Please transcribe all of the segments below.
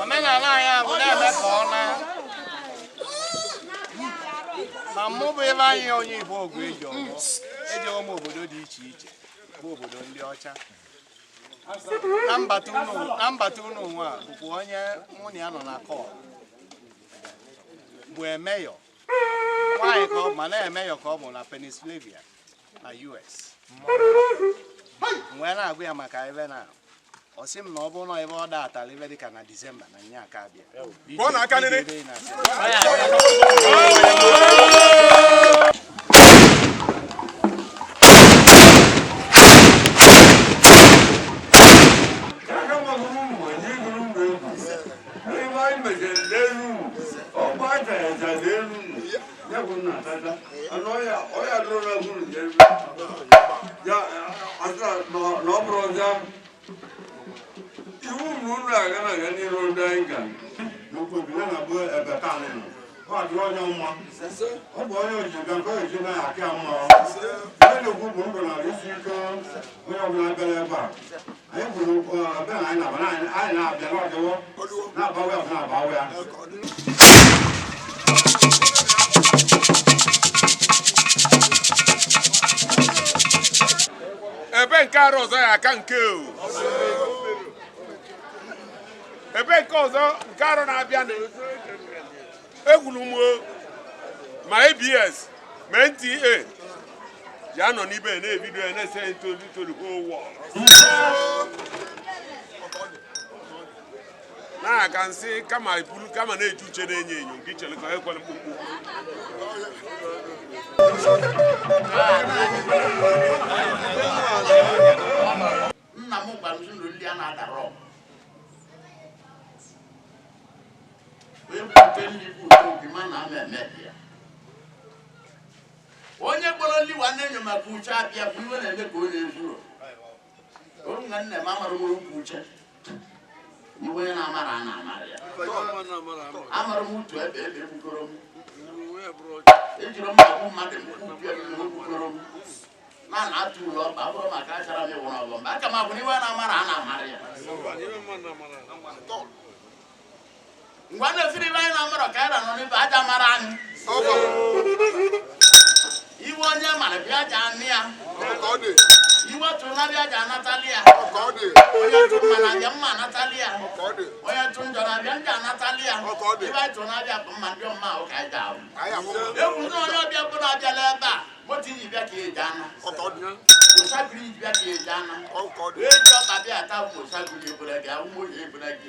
Omenala anyị a bụ na-eme ka ọ na na mụ bụ ebe anyị onye Igbo ogwu eji ọgbọ ejewo m obodo dị iche iche bụ obodo ndị ọcha na mbata unu nwa a bụkwa onye mụ na ya nọ na kọl bụ mayor nwaanyị ka ọ bụ ma na mayor ka ọ bụ na Pennsylvania na US. M wee na-agwa ya maka ebe na ọ sị m na ọ bụrụ na ebe ọ datara ebe dịka na Disemba na nya aka abịa. Kụọ na aka nene. Ije na-asị. Iwu na unu aga na aga n'iru ndị anyị ga N'okwu ya na bụ ebe ka anyị nọ. Ọ dị onye mma. Ọ bụ onye ojiga nke oji na aka ya mma. Onye na-ekwu bụ ndụ na isi ike onye ọbụla bịara ebe a. Anyị kwuru ebe na anyị na-aba anyị na-abịa n'ọdịwo na-agbawe ya na-agbawe ya. Ebe nke arụ ọzọ ya aka nke o. Ebe nke ọzọ nke arụ na-abịa na egwuru m o. Ma ABS ma NTA ya nọ n'ibe na-ebido ya na-ese ntolu tolu whole world. Na-aga nsị kama ibulu kama na-eji uche na-enyo enyo nke ichere ka ekwere mkpụmkpụ. Nna m gwara m sị na olili a na-adara ọgụ onye bute nri bụ ụtọ obi ma na ama eme ya. Onye kpọrọ nli wa na-enyo maka uche abịa bụ iwe na-eme ka onye ezuru onye na nna m amara nwere ukwu uche iwe onye na-amara a na-amara ya amara m utu ebe ebe egbukọrọ m ejiri m agwụ mmadụ mkpu bịa ihe egbukọrọ m na na-atụ ụlọ ọkpa abụrụ maka achara m ịwụrụ ọgọ mba aka m agwụ n'iwe na-amara a na-amara ya. Ngwa na-efiri ibe anyị na-amara ka anyị na-anọ n'ibe aja mara anyị iwe onye mara bịa aja anị ya iwe tụrụ na bịa aja anatali ya onye tụ mma na-abịa mma anatali ya onye tụ njọ na-abịa njọ anatali ya ibe anyị tụrụ na-abịa bụ mma ndị ọmma ahụ ka anyị ga-ahụ egwu ndị onye ọbịa bụrụ abịala ebe a moto iji bịa ka eji ana mosagiri iji bịa ka eji ana eji ọkpa bịa ata mosagiri ebere gị ahụ moyi ebere gị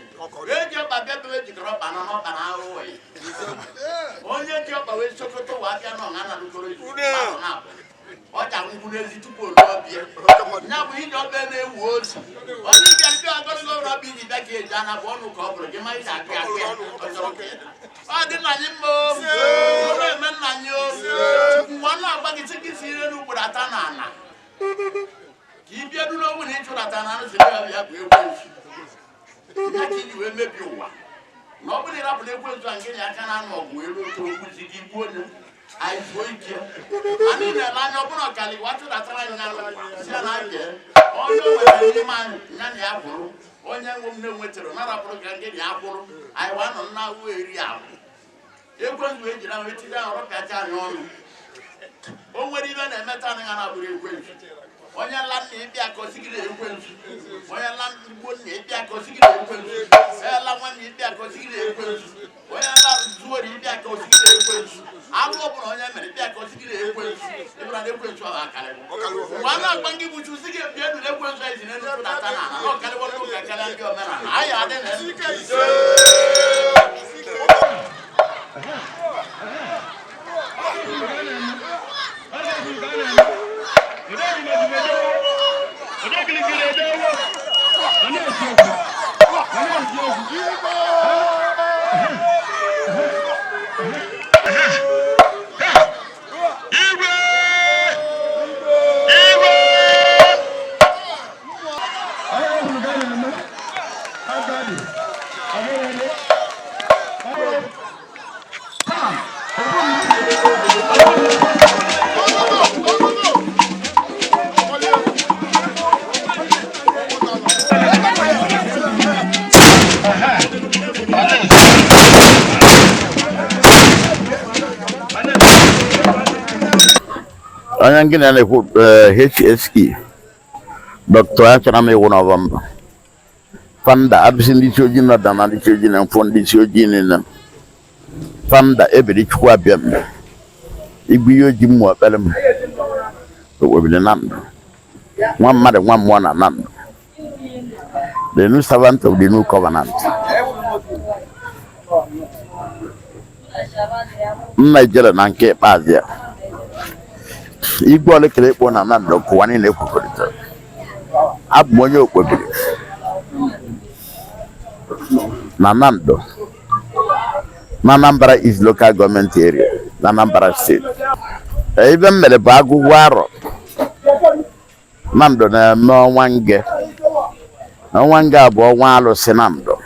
eji ọkpa bịa bịa ejikọrọ ọkpa na n'ọkpa na ahụhụ ya onye ji ọkpa wee sokoto wee abịa na ọha na rukoro ọja ngwụ n'ezi tupu o lụọ bịa ya bụ iji ọkpa na-ewu ozu onye ịbịa bịa ogologo ụlọ ọbịa iji bịa ka eji ana bụ ọnụ ka ọ bụrụ gị ma iji akụ akụ ya ọ chọrọ ka ọ dị nna anyị mma o na-eme nna anyị o mgbe ọ na-agba gị sị gị si ire n'ugboro ata na ala ka ị bịa duru ogbu na ịchụrata na arụsị ya ya bụ ekwensu ya ka iji wee mebi ụwa na ọ bụrụ na ịrapụrụ ekwensu a nke na aka na-anụ ọgụ wee ruo otu okwuzi gị gbuo onye anyị zuo ike anyị na-ele anya ọ bụrụ ọkali wa chụdatara anyị n'ala si ya na abịa onye o nwere n'ime anyị ya na ya gwụrụ onye nwe m na-enwetara na rapụrụ ka nke na ya kwụrụ anyị wa nọ na awụ eri ahụ ekwensu wee jiri ahụ etinye ahụ rọpịacha anyị ọnụ o nwere ibe na-emeta anyị ha na-abụrụ ekwensu onye la nna ịbịa ka osigiri ekwensu onye la igbo nna ịbịa ka osigiri ekwensu onye la nwanne ịbịa ka osigiri ekwensu onye la zuori ịbịa ka osigiri ekwensu alụ ọbụla onye mere ịbịa ka osigiri ekwensu ịbụra na ekwensu ahụ akarịwo mgbe a na-agba ndị gbuchu si gị bịa nụ ekwensu anyị si n'elu tụdata na ala na ọkarịwo ndị ụka karịa ndị omenala anyị adị na Onye ngị na-ekwu HSE Dr. Achọrọ m ịwụ Nọvemba Fanda abụsị ndị isi ojii nọda na ndị isi ojii na mfụ ndị isi ojii niile Fanda ebiri Chukwu abịa m igbu ihe oji mmụọ ekpere m okpobiri na ndụ nwa mmadụ nwa mmụọ na na ndụ the new servant of the new covenant. Nna ijele na nke ikpeazụ ya igwe olekere ịkpọ na na ndụ kụwa niile ekwekọrịtara. Abụ m onye okpobiri na Nando na Anambra East Local Government Area na Anambra State. Ebe m mere bụ agụgụ arọ Nando na-eme ọnwa nge. Ọnwa nge a bụ ọnwa alụsị Nando.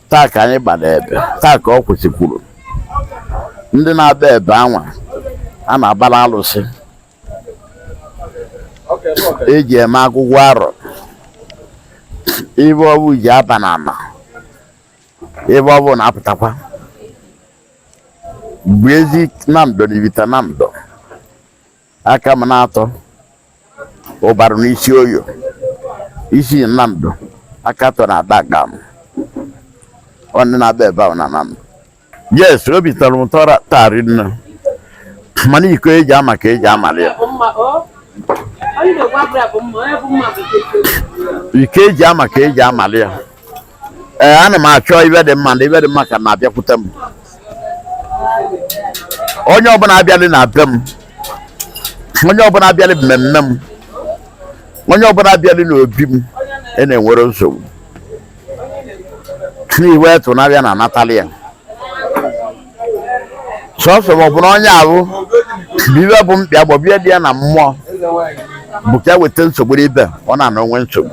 Taa ka anyị gbara ebe, taa ka ọ kwụsịkwuru. Ndị na-abịa ebe anwa a na-agbara alụsị eji eme agụgụ arọ. Ibe ọbụ ji aba n'ala, ebe ọ bụ na-apụtakwa bụ ezi Nando na Ivite Nando. Aka m na-atọ ụbarụ n'isi oyo isi Nando aka atọ na ada aga m ọ ndị na-abịa ebe ahụ na Nando. Yes, obi tọrọ m ụtọ taa rinne, mana iko eji ama ka eji amali ya. Iko eji ama ka eji amali ya. Ee, ana m achọ ibe dị mma na ibe dị mma ka na-abịakwute m. Onye ọbụla abịalị na be m, onye ọbụla abịalị mmemme m, onye ọbụla abịalị n'obi m, ị na-enwere nsogbu n'iwe tụnabịa na anatali ya sọsọ ma ọ bụ na onye ahụ bụ ibe bụ mkpịa ma ọ bụ ihe dị ya na mmụọ bụ ka weta nsogbu n'ibe ọ na-ana onwe nsogbu.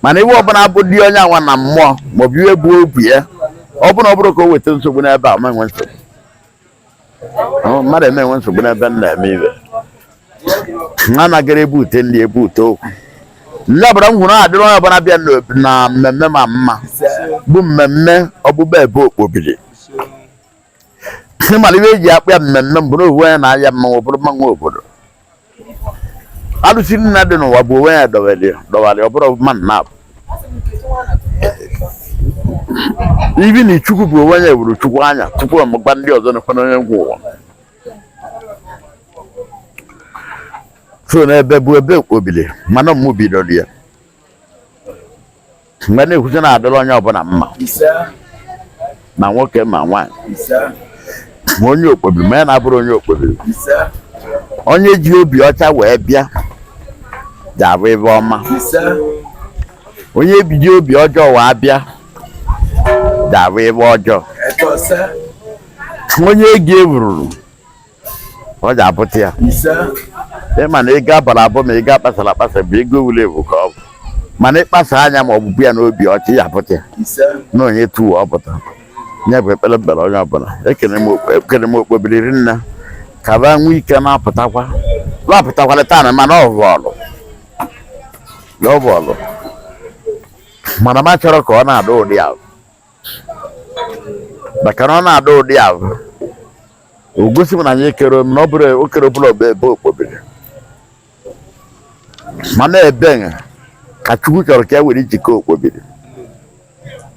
Mana iwe ọbụla bụ dị onye anwa na mmụọ ma ọ bụ ihe bụ obi ya, ọ bụrụ ọ bụrụ ka o weta nsogbu n'ebe a, ma enwe nsogbu. Mmadụ eme enwe nsogbu n'ebe m na-eme ibe ha nagara ebe ute ndị ebe ute okwu ndị ọbụla m hụrụ adịrị onye ọbụla bịa na mmemme ma mma bụ mmemme ọgbụgba ebe okpobiri. Ịmara ibe eji akpụ ya mmemme mbụ na owu onye na-aya mmanwụ bụrụ mmanwụ obodo. Alụsị nna dị n'ụwa bụ onwe ya dọwara ọ bụrụ mmadụ na-abụ. Ibi na Chukwu bụ onwe ya wuru Chukwu anya tupu ọmụgba ndị ọzọ nekwana onye ngwa ụwa. So n'ebe bụ ebe okpobiri mana mụ bidoro ya mgbe na-ekwusi na-adịrị onye ọbụla mma ma nwoke ma nwaanyị ma onye okpobiri ma ya na-abụrụ onye okpobiri. Onye ji obi ọcha wee bịa ga-abụ ebe ọma, onye ji obi ọjọọ wee bịa ga-abụ ebe ọjọọ, onye ego ewururu ọ ga-abụta ya. Ịma na ego abara abụ ma ego akpasara akpasa bụ ego wuru ewu ka ọ bụ, mana ịkpasa anya ma ọ bụ ya n'obi ọcha ya abụta ya na onye tuwo ọ pụta. Ya bụ ekpere mbere onye ọbụla. Ekele m okpobiri rinne ka ba nwee ike na-apụtakwa lapụtakwala taa mana ọ bụ ọlụ ọ bụ ọlụ, mana m achọrọ ka ọ na-ada ụdị ahụ, maka na ọ na-ada ụdị ahụ o gosi m na anyị ekere m na ọ bụrụ okere ọbụla ọbụ ebe okpobiri, mana ebe ka Chukwu chọrọ ka e were jikọ okpobiri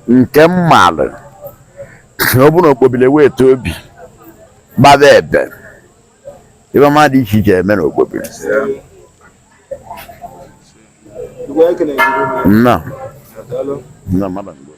nke m maalụ na ọ bụrụ na okpobiri eweta obi gbaba ebe ebe mmadụ dị iche iche eme na okpobiri. Nnọọ nnọọ mmadụ mgbe.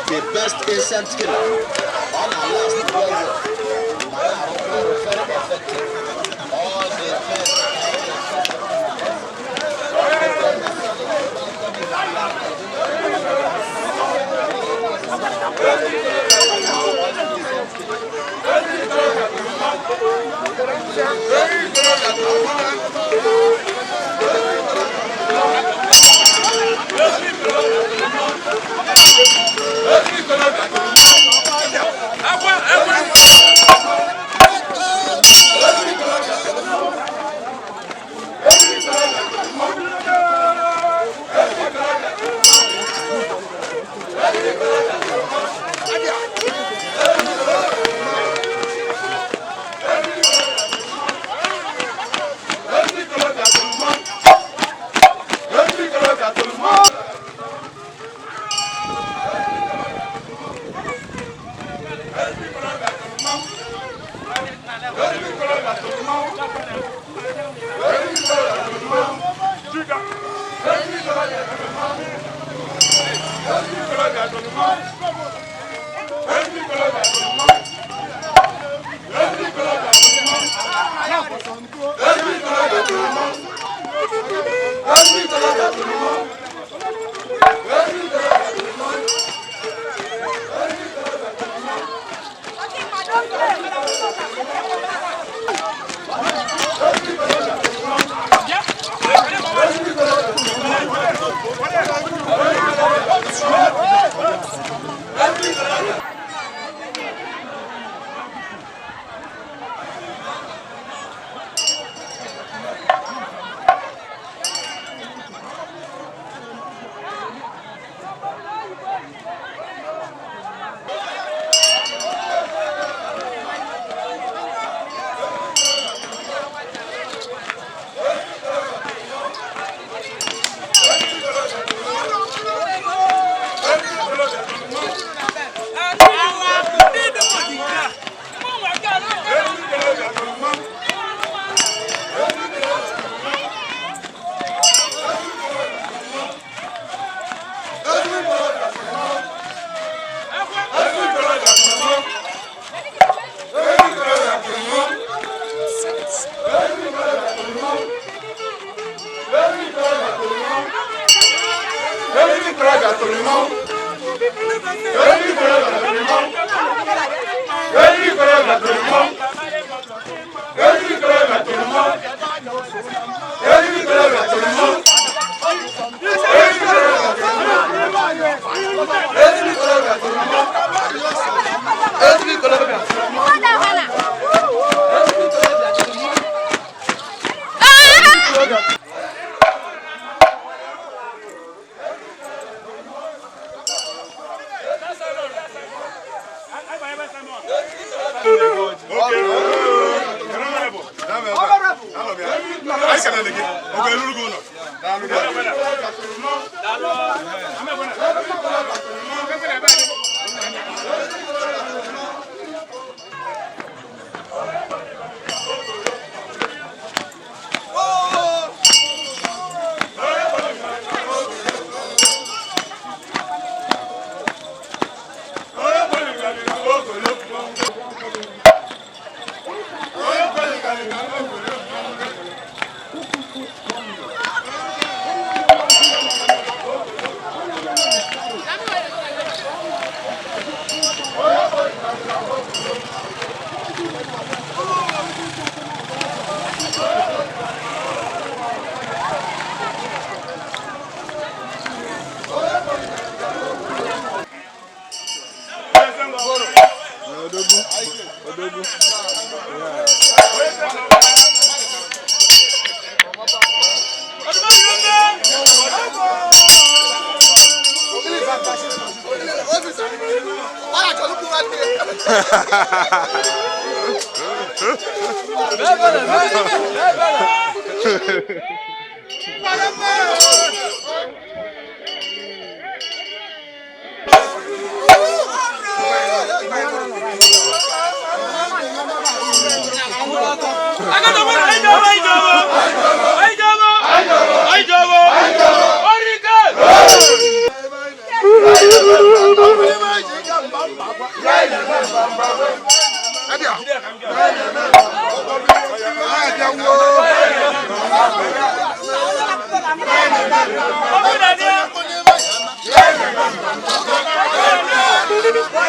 The best insect killer. Ọ na-last well well, ma na-arụkwa ọrụ very effective. All the best.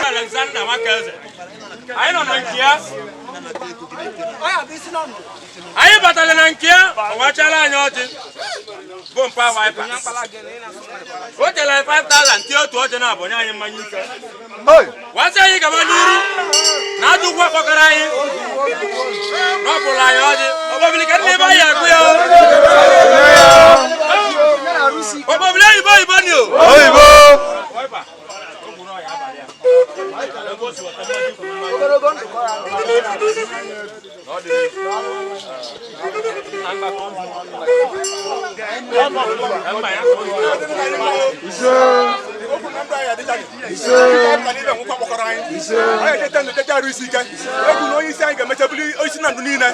Alexander Nwakaeze anyị nọ na nke ya anyị batara na nke ya ọ wachala anyị ọjị bụ mpa wipa o tere anyị 5000 tie otu ọjị na abụnye anyị mmanya ike wasị anyị gaba n'iru na ajọ ụgwọ kpọkọrọ anyị na ọ bụrụ anyị ọjị ọkpọbili ka ndị ebe anyị agụ ya ọkpọbili oyibo oyibo ni o Oyibo. Egwu na onye isi anyị ga-emecha buli onye isi na ndụ niile.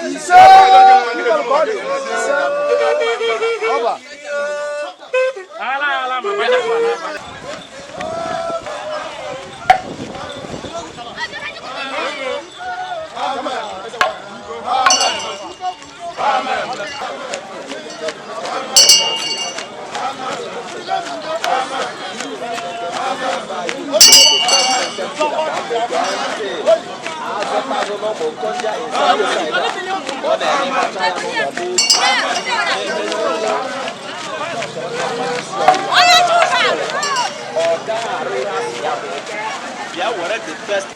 Bịa were the first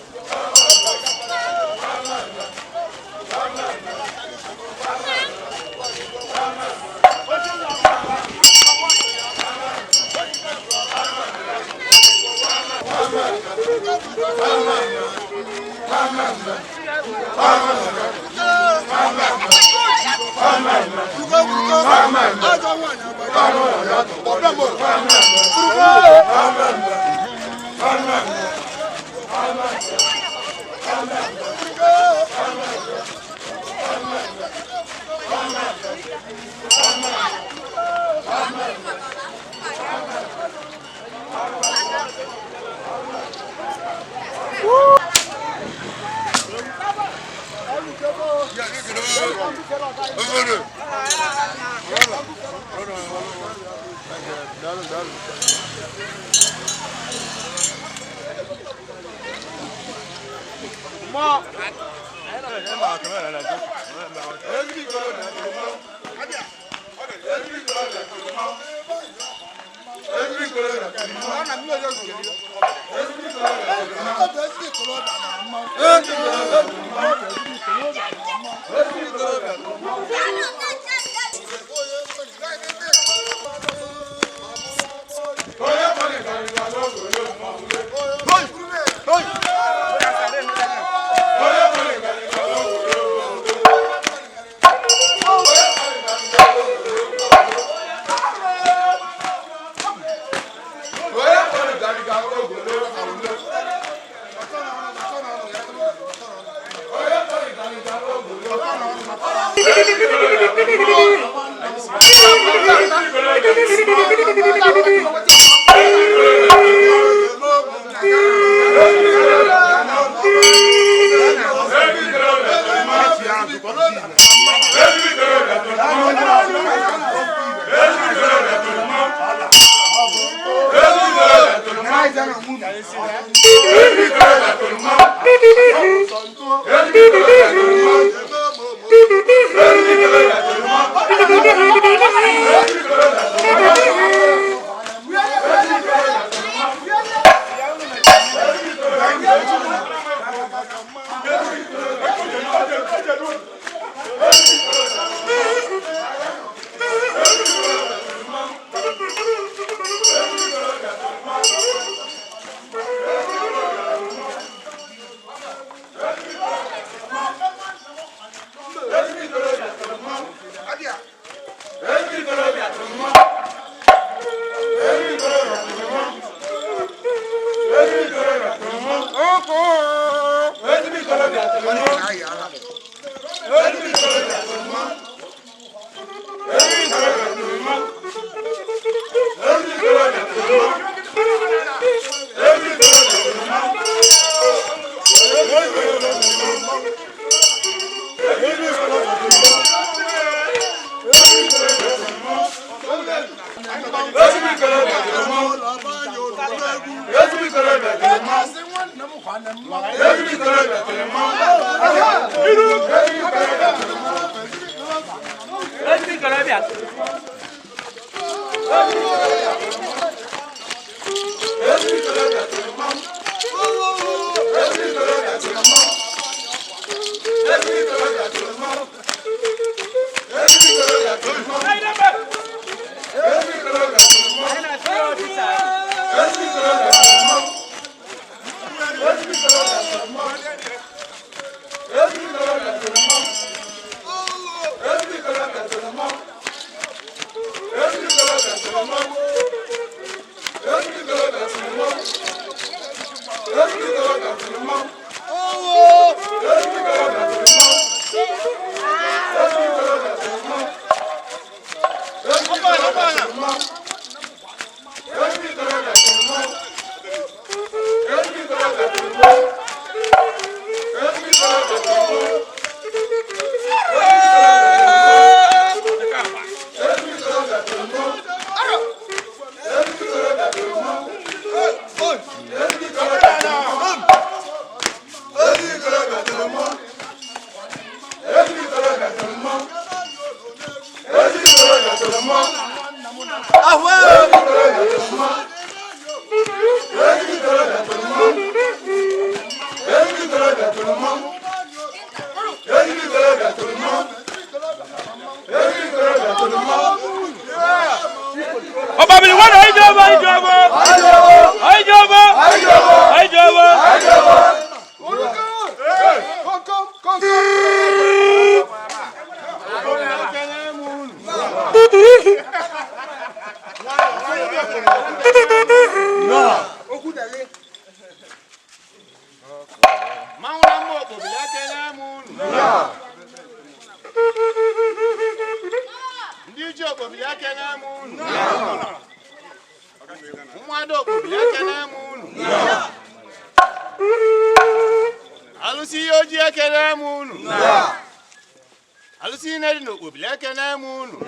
Alụsị niile dị n'Okpobili, ekene m unu.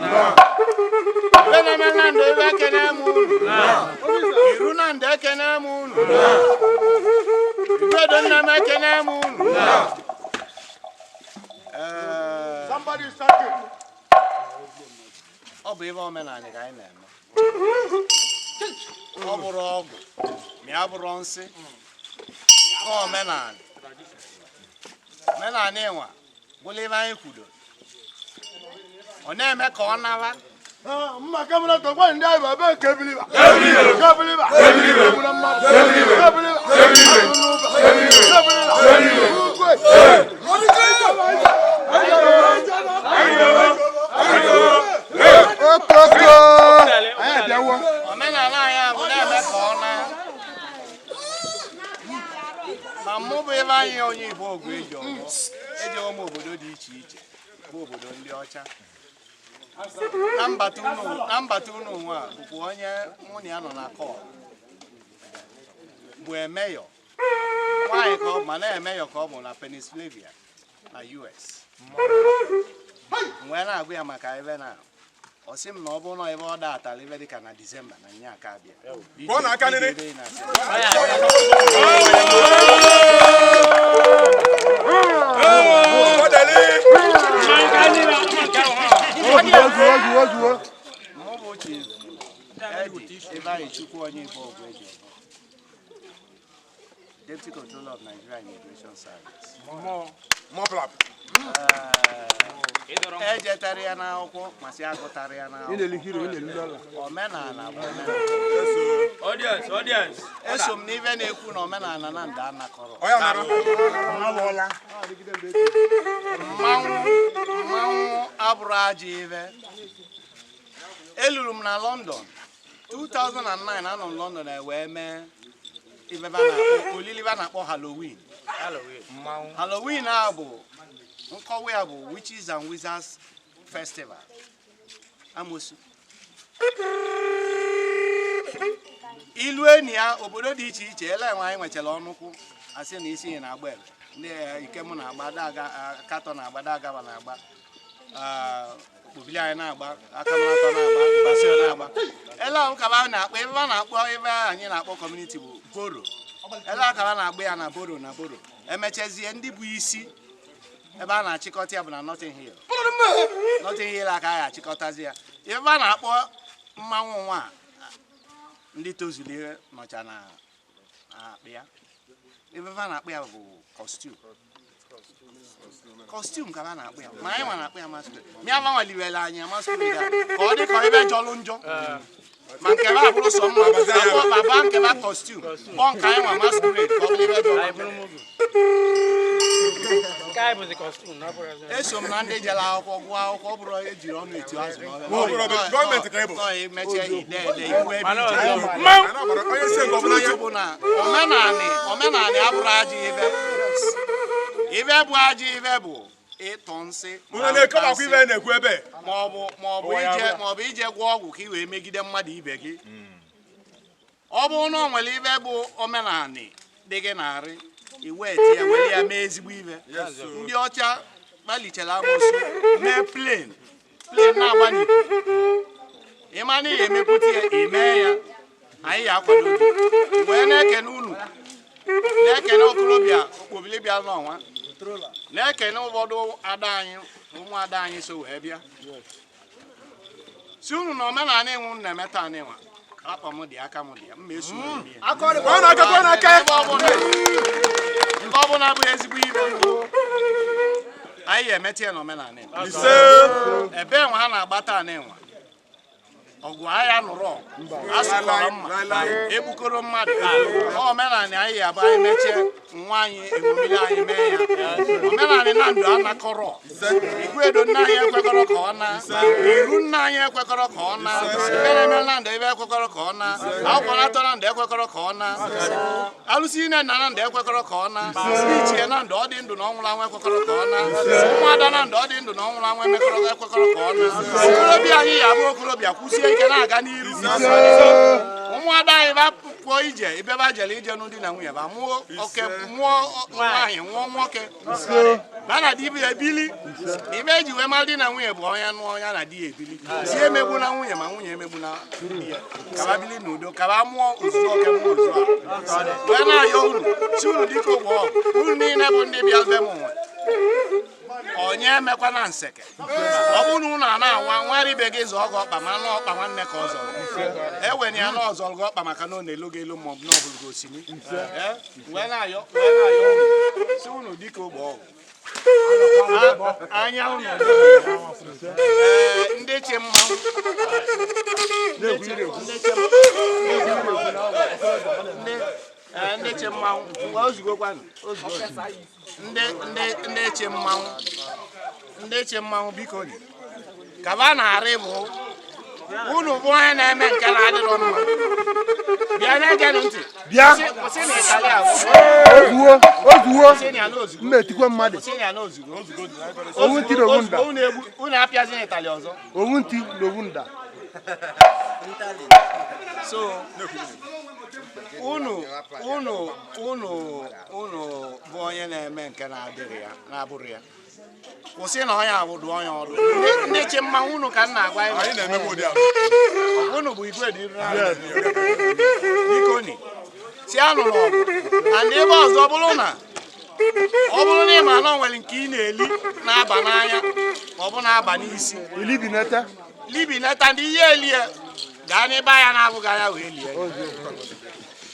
Ibe na-eme na ndụ ebe, ekene m unu. Iru na ndụ, ekene m unu. Igwedo nna m, ekene m unu. Ee, ọ bụ ebe omenala ka anyị na-eme. Ọ bụrụ ọgwụ ma ya bụrụ nsị, ọ omenala. Omenala ịnwa bụla ebe anyị kwudo, ọ na-eme ka ọ nara. Mma kamara tọgbọ ndị anyị bụ ebe kebiliba kebiliba egbuna mmadụ kebiliba kebiliba ugwe. Okoko anyị abịawo. Omenala anyị bụ na-eme ka ọ na ma mụ bụ ebe anyị onye Igbo ọgụ eji ọgbọ ejewo m obodo dị iche iche, bụ obodo ndị ọcha. Na mbata unu nwa a bụkwa onye mụ na ya nọ na kọl bụ mayor nwaanyị ka ọ bụ, ma na-mayor ka ọ bụ na Pennsylvania na US. M wee na-agụ ya maka ebe na ọ sị m na ọ bụrụ na ebe ọ datara ebe dịka na Disemba na nya aka abịa. Kpọọ na aka nene. Ije na-asị. Ọdẹlẹ. Ozuo, ozuo, ozuo. Mụ bụ Chief Eddie Ifeanyi Chukwu onye Igbo ọgụ eji ọgbọ, Deputy Controller of Nigeria Immigration Service. Mọplap. Ejetara ya n'akwụkwọ ma sị agụtara ya n'akwụkwọ. Omenala bụ omenala. Audience, audience. Eso m n'ife na-ekwu na omenala na ndụ anakọrọ. Ọya nara. Mmanwụ, mmanwụ abụrụ ajọ ife. Eluru m na London 2009. Anọ m London wee mee ife a na-akpọ olili a na-akpọ Halloween. Halloween a bụ nkọwa ya bụ Witches and Wizards Festival, amosu. Ilu enyi ya obodo dị iche iche ele enwe anyị nwechara ọnụkwụ asị na isi na-agba ebe ndị ikem na-agba daga katọ na-agba dagaba na-agba okpobili anyị na-agba akamatọ na-agba basio na-agba ele ahụ ka a na-akpọ ebe a na-akpọ ebe anyị na-akpọ community bụ borough. Ele akara na-agba ya na borough na borough emechazie ndị bụ isi ebe a na-achịkọta ya bụ na Notting Hill. Notting Hill aka a achịkọtazi ya ebe a na-akpọ mmanwụ nwa ndị tozuru ihe nọcha na akpị ya. Ebe a na-akpọ ya bụ costume, costume ka a na-akpọ ya, ma anyị nwa na-akpọ ya masquerade. Mịa manwaliwere anyị masquerade a ka ọ dị ka ebe jọlụ njọ, ma nke ba abụrụ sọ mma akpọ baba nke ba costume, kpọọ nke anyị nwa masquerade ka ọ bụrụ ebe jọlụ njọ. Eso m na ndị jere akwụkwọ, gụọ akwụkwọ. Ọ bụrụ ejiri ọnụ etu azụ n'ọbịa. Gọọmenti ka ị bụ. Nọ emechie ide ede ikwu ebe ije. Onye si nke ọbụla Truth bụ na omenanị, omenanị abụrụ ajọ ife. Ife bụ ajọ ife bụ ịtụ nsị ma Unu na-ekọbakwa ibe na-ekwu ebe. Maọbụ ije gwọọ ọgwụ ka ị wee megide mmadụ ibe gị. Ọ bụrụ na ọ nwere ife bụ omenanị dị gị narị iwe etinye were ya mee ezigbo ife. Ndị ọcha kpalichara amoosu mee plane, plane na-agba n'ikuku. Ịma na ihe emepụta ya, imee ya, anyị ya akwado gị. Wee na-ekene unu, na-ekene okorobịa okpobili bịa n'ọnwa, na-ekene ụfọdụ ada anyị, ụmụada anyị so wee bịa si unu na omenala enwu na-eme taa n'ịnwa. Akpa m dị, aka m dị ya mma eso unu eme ya. Kpọọ n'aka, kpọọ n'aka. Ebe ọbụla nke ọbụla bụ ezigbo ibe, anyị ga-emeta ya n'omenala Igbo. Ise. Ebe nwa ha na-agba taa n'ịnwa ọgụ agha nụrụ ọgụ asụkọrọ mma egbukọrọ mmadụ. Ọ omenala anyị ya bụ anyị mechie nwa anyị eṅomiri anyị mee ya. Omenala na ndụ anakọrọ. Igwedo nna anyị ekwekọrọ ka ọ na iru nna anyị ekwekọrọ ka ọ na ibe na-eme na ndụ ebe ekwekọrọ ka ọ na akwụkwọ na-atọ na ndụ ekwekọrọ ka ọ na alụsị ine nna na ndụ ekwekọrọ ka ọ na ndị ichie na ndụ ọ dị ndụ na ọ nwụrụ anwụ ekwekọrọ ka ọ na ụmụada na ndụ ọ dị ndụ na ọ nwụrụ anwụ emekọrọ ekwekọrọ ka ọ na okorobịa anyị ya abụ okorobịa kwụsie ike na-aga n'iru. Ụmụada anyị ba pụọ ije ebe ba jere ije n'ụdị na nwunye ba mụọ oke, mụọ nwaanyị, mụọ nwoke. Na na di ya ebili. Na ibe eji wee mara di na nwunye bụ onye nụọ ya na di ya ebili. Si emegbu na nwunye ma nwunye emegbu na di ya. Kaba bili n'udo, kaba mụọ ozuzu oke mụọ ozuzu a. Wee na-ayọ unu, si unu dịka ụgbọ unu niile bụ ndị bịa be m nwe. Onye emekwana nseke. Ọ bụrụ na unu a na-awa nwara ibe gị zọọ gị ọkpa ma nụ ọkpa nwanne ka ọ zọrọ. Ewena ya na ọ zọrọ gị ọkpa maka na ọ na-elu gị elu maọbụ na ọ bụrụ gị osimi. Wee na-ayọ unu, si unu dịka ogbe ọgwụ. Anya unu ndị chi mmanwụ ndị chi mmanwụ ozugokwanụ ndị chi mmanwụ ndị chi mmanwụ biko ni kaba na-arị bụ unu bụ onye na-eme nke na-adịrọ mma bịa na-egenụ ntị. Bịa. Kwụsị na ịtalị ahụ. Ozuo, ozuo. Kwụsị na ya n'ozugbo. Mma etikwe mmadụ. Kwụsị na ya n'ozugbo. Owu ntị na owu nda. Unu apịazi na ịtalị ọzọ. Owu ntị na owu nda. So unu unu unu unu bụ onye na-eme nke na-adịrị ya na-abụrụ ya. Kwụsị na onye abụdụ onye ọrụ. Ndị chi mmanwụ unu ka m na-agwa ya. Unu bụ igwe dị biko ni si anụ n'ọgụ. And ebe ọzọ bụrụ na ọ bụrụ na ị ma na o nwere nke ị na-eli na-aba n'anya ma ọ bụ na-aba n'isi. Ilibinete. Libineta ndị ihe elie gaa n'ebe anya na-abụghị anya wee lie.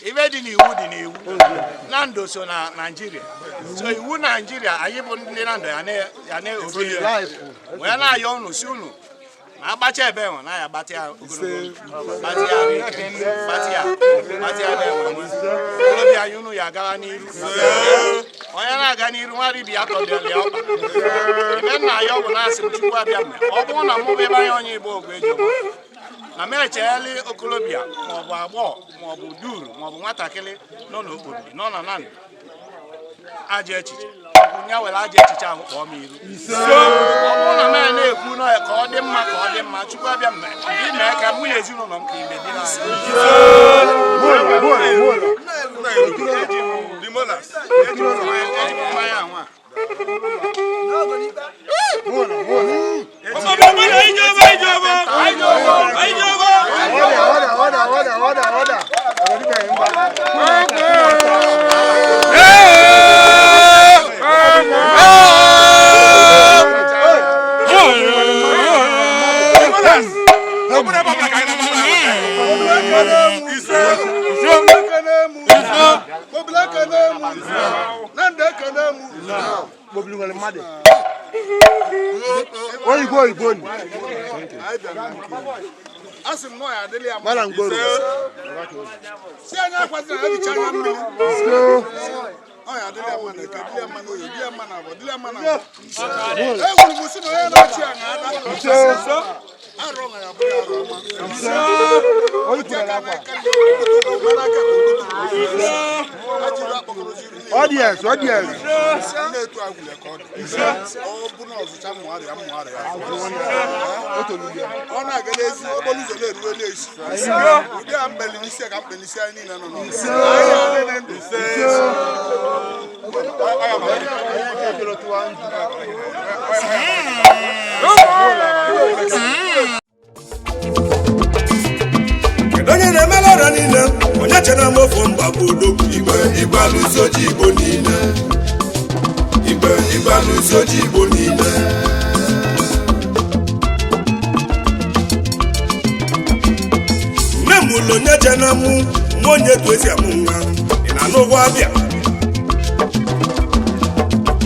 Ibe dị n'iwu dị n'iwu. Na ndo so na Naịjirịa. So iwu Naịjirịa anyị bụ ndị na ndo ya na-obi ya. Wee na-ayọ unu si unu na agbacha ebe enwe na ya agbatị ya ogologo gbatị ya arụ ike gbatị ya gbatị ya ebe enwe okorobịa anyị unu ya agawa n'iru. Onye na-aga n'iru nwa ribi ya tọdịrị ya ọkpa. Ebe nna ya ọ bụ na-asị m Chukwu abịa mme ọ bụrụ na mụ bụ ebe anya onye Igbo ogwe eji na m echegheli okorobịa maọbụ agbọghọ maọbụ duru maọbụ nwatakịrị nọ n'okporo nọ na nanị ajọ echiche ya were ajọ echiche ahụ kpọọ m iru. Ọ bụrụ na m na-ekwu na ka ọ dị mma ka ọ dị mma Chukwu abịa mme gị mee ka mụ na ezinụlọ m ka ibe dị n'anya. Mmanya anwa. Order, order, order, order, order. Oyibo oyibo ni. Mara ngoro. Si anyị akwazina na ehicha anya mmiri. Ọ ya adịla ya mma na eke, dịla ya mma na oye, dịla ya mma na abọ, dịla ya mma na abọ. Egwuru m si na onye na-achị ya na-ada. Arụ ọ ya bụrụ arụ ọma. Audience, audience. Na-etu agwụla ka ọ dị. Ọ bụ na ọzụcha mmụgharị ya mmụgharị ya. Ọ na-aga n'ezi okporo ụzọ na-eruwe n'ezi. Ụdị a mbeli n'isi ka mbeli n'isi anyị niile nọ n'ọrụ. Anyị adịghị ndụ. Kedu onye na-emela ọrịa niile onye chere m ofu mba bụ odogwu igwe igwe alụso ji Igbo niile igwe igwe alụso ji Igbo niile nne m ụlọ onye chere mụ mụ onye etu esi amụ nwa ị na-anụ ụgwọ abịa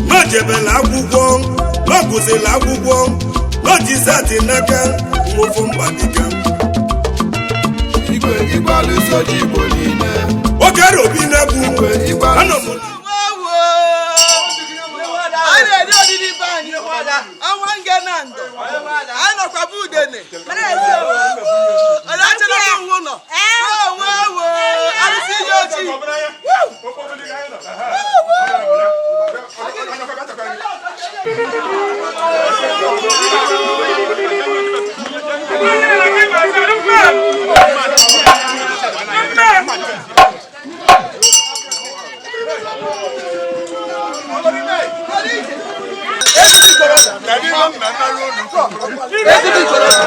n'ojebela akwụkwọ n'ọgụzila akwụkwọ n'ojizati n'aka nwofu mba dịka Igwe igwe alụso ji Igbo niile. Oke robi na-egwu anọ m A na-eri oriri be anyị ọnwa nge na ndụ anyị nọkwa bụ udene ọlachara onwe ụlọ onwe ewo arụsị ihe ojii. Ezigbo ikorobịa.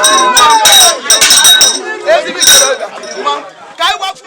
Ezigbo ikorobịa. Mmanwụ. Ka anyị gwakwu.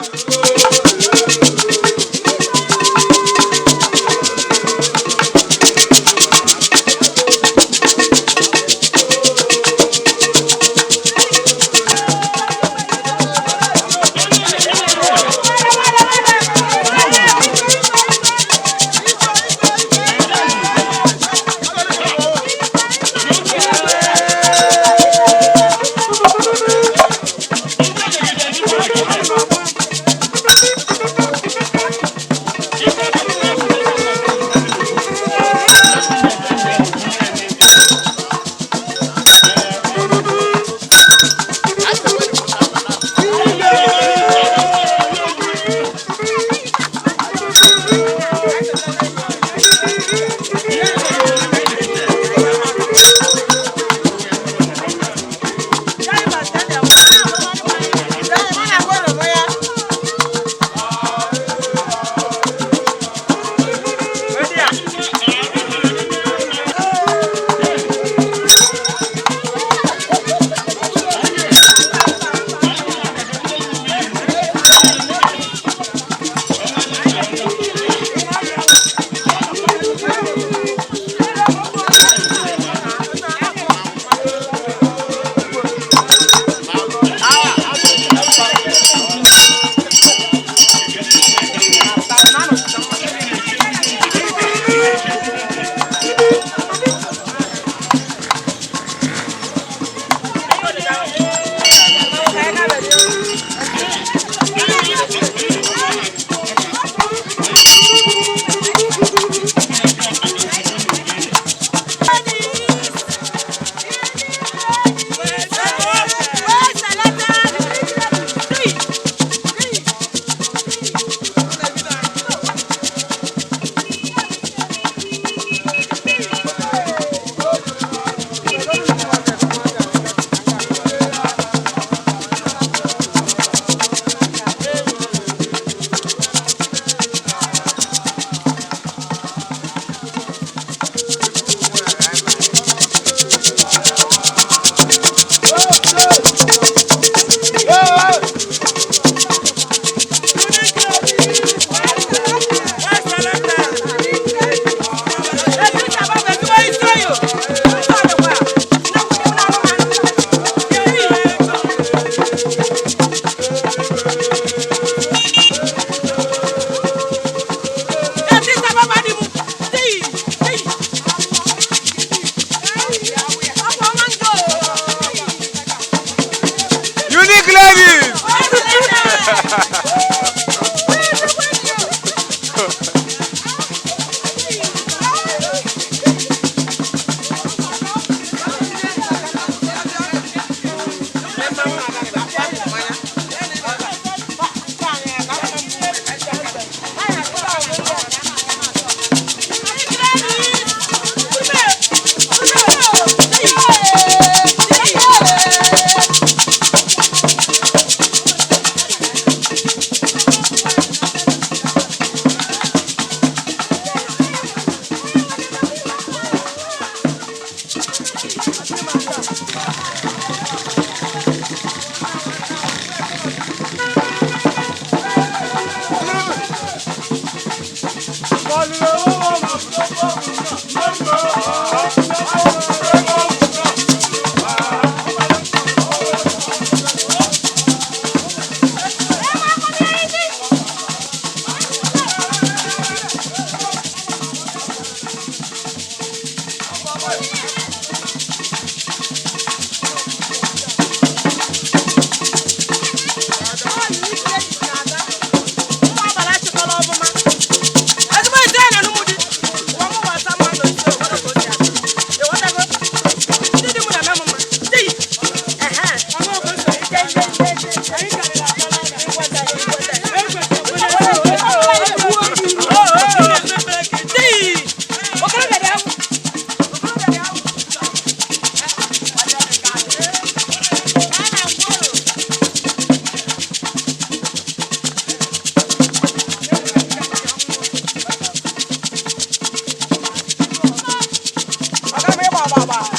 Unique ladies!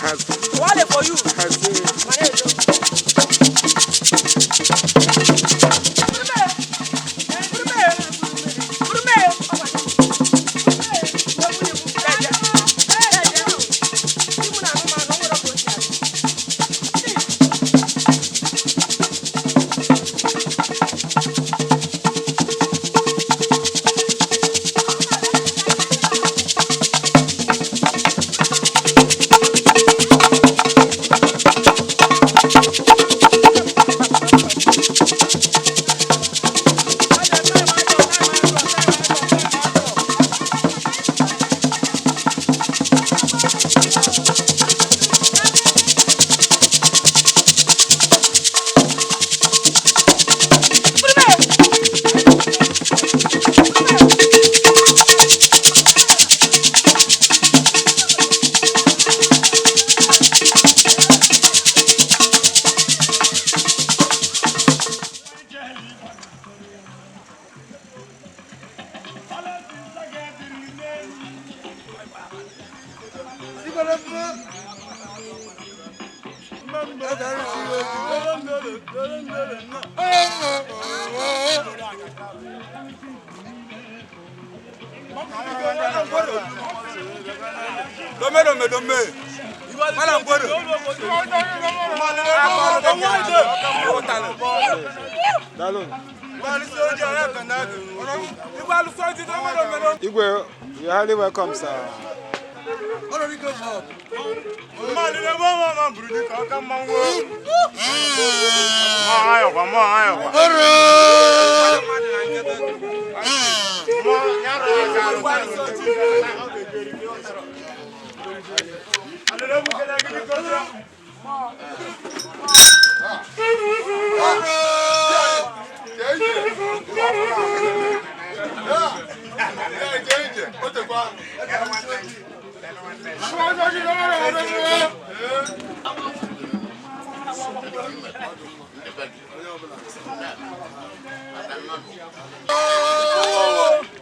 Wale for you. Igwe, you're highly welcome, sir.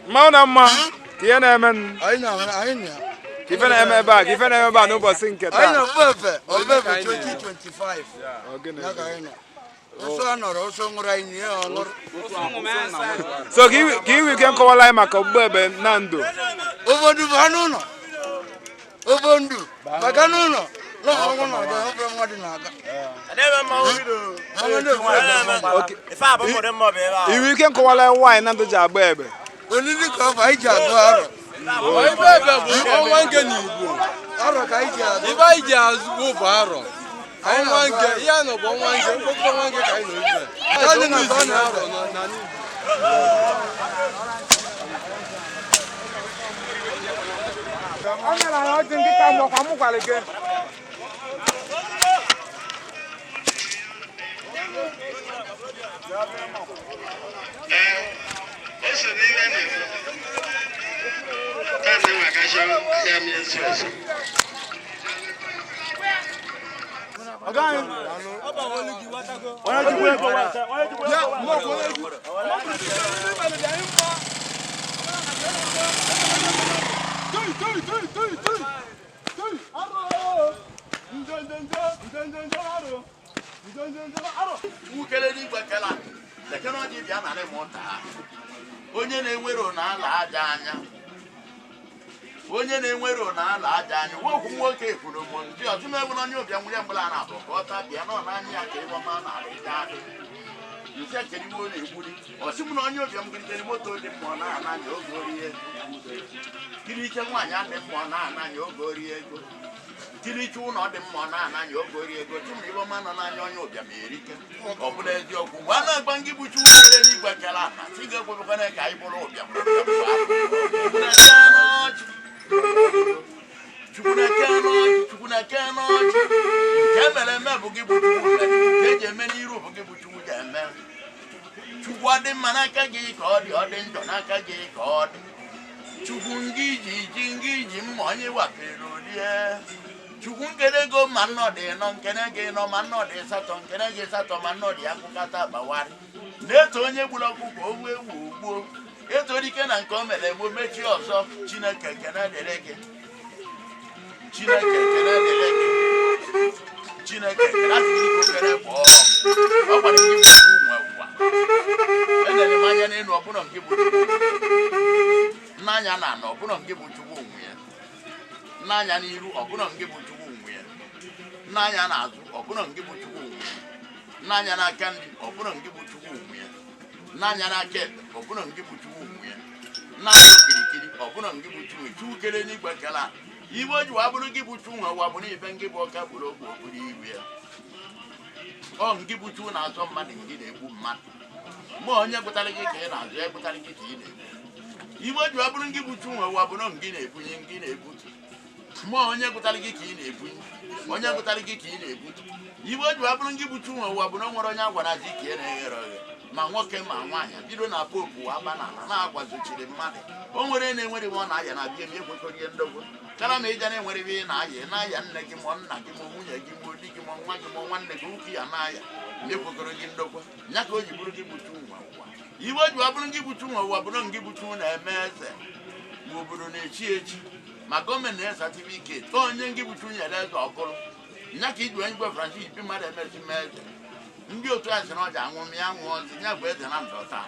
Mmanwụ na mma ka ihe na-eme ka ife na-eme ebe a ka ife na-eme ebe a n'ụbọchị nke taa. Anyị nọ Ogbeve 2025. Ya ka anyị nọ. Ọsọ nọrọ ọsọ nwụrụ anyị nye ọ nụrụ. So ka iwe ike nkọwala anyị maka Ogbeve na ndụ. Obodo bụ anụ ụlọ. Obodo maka anụ ụlọ. N'ọnwụ na-aga ọ mmadụ na-aga. Iwe ike nkọwala anyị nwaanyị na ndụ ji agba egbe. Olili ka ọ bụ anyị ji agụ arọ. Ibe ebe bụ ọnwa nke n'Igbo. Arọ ka anyị ji agụ. Ibe anyị ji azụ bụ arọ. Ọnwa nke ihe a nọ bụ ọnwa nke mkpokọta ọnwa nke ka anyị nọ ibe. Anyị na Ọnwa izi na arọ na n'Igbo. Onye na-enwero na-ala aja anya, onye na-enwero na-ala aja anya, nwoke nwoke kwuru m ndị ọzọ m na onye ụbịa nwere mgbala na-abụ ka ọ tabịa nọ n'anya ya ka ịwa ma na-arịja adị nse keriwe ọ na-egburi ọsị m na onye ụbịa m giritere moto dị mmụọ na-ana anya oge orie ego, kiri ike nwaanyị adị mmụọ na-ana anya oge orie ego, kiri ike ụlọ dị mmụọ na-ana anya oge orie ego, chụmụ ibe ọma nọ n'anya onye ụbịa ma erike. Ọ bụla eziokwu mgbe a na-agba ngị bụ Chukwu kere n'igwe kere ana si ga-ekwebekwana ka anyị bụrụ ụbịam. Chukwu na-eke n'ọchị, Chukwu na-eke n'ọchị, nke emere eme bụ gị bụ Chukwu mere, nke eji eme n'iru bụ gị bụ Chukwu ji eme. Chukwu ọ dị mma n'aka gị ka ọ dị, ọ dị njọ n'aka gị ka ọ dị. Chukwu ngị ji ji ngị ji mma onye wapere orie. Chukwu nkene ego ma nnọ dị nọ nkene gị nọ ma nnọ dị satọ nkene gị satọ ma nnọ dị akụkata agbawari. Na-eto onye gburu ọkụkọ owu ewu gbuo. Eto dike na nke o mere eme mechie ọzọ. Chineke kene dịrị gị. Chineke kene dịrị gị. Chineke ekele asị gị dịka okere bụ ọ gwara gị bụ nwe ụwa enere m anya n'elu ọbụna nke bụ Chukwu n'anya na ana ọbụna nke bụ Chukwu onwe ya n'anya n'iru ọbụna nke bụ Chukwu onwe ya n'anya n'azụ ọbụna nke bụ Chukwu onwe ya n'anya n'aka nri ọbụna nke bụ Chukwu onwe ya n'anya n'aka ekpe ọbụna nke bụ Chukwu onwe ya n'anya okirikiri ọbụna nke bụ Chukwu Chukwu kere n'igwe kele a ibe o ji wa bụrụ gị bụ Chukwu nwe ụwa bụ na ibe ngị bụ ọka gburu ogbe okpuru iru ya ọ ngị bụ Chukwu na-azọ mmadụ ngị na-egbu mmadụ ma onye gụtara gị ka ị na-azụ ya gụtara gị ka ị na-egbu ibe o ji wa bụrụ ngị bụ Chukwu nwe ụwa bụ na ngị na-ebunye ngị na-ebutu ma onye gụtara gị ka ị na-ebunye onye gụtara gị ka ị na-ebutu ibe o ji wa bụrụ ngị bụ Chukwu nwe ụwa bụ na o nwere onye agwara ji ka ị na-eghere oghe ma nwoke ma nwaanyị bido na popu aba n'ala na-agwazochiri mmadụ o nwere na-enwere ọ na-aya na bịa m ekwekọrọ ihe ndogbo kara ma ịja na-enwere ebe ị na-aya na-aya nne gị ma nna gị ma nwunye gị ma di gị ma nwa gị ma nwanne gị ukwu ya na-aya ma ekwekọrọ gị ndokwa ya ka o ji bụrụ gị bụ Chukwu nwe ụwa iwe o ji wa bụrụ gị bụ Chukwu nwe ụwa bụrụ ngị bụ Chukwu na-eme eze ma obodo na-echi echi ma gọọmenti na-enye satifiketi onye ngị bụ Chukwu nyere eze ọ bụrụ ya ka iji wee ngwe Francis bi mmadụ emezi mee eze ndị otu a sị na ọja anwụ ya nwụọ ọzọ ya bụ eze na ndọta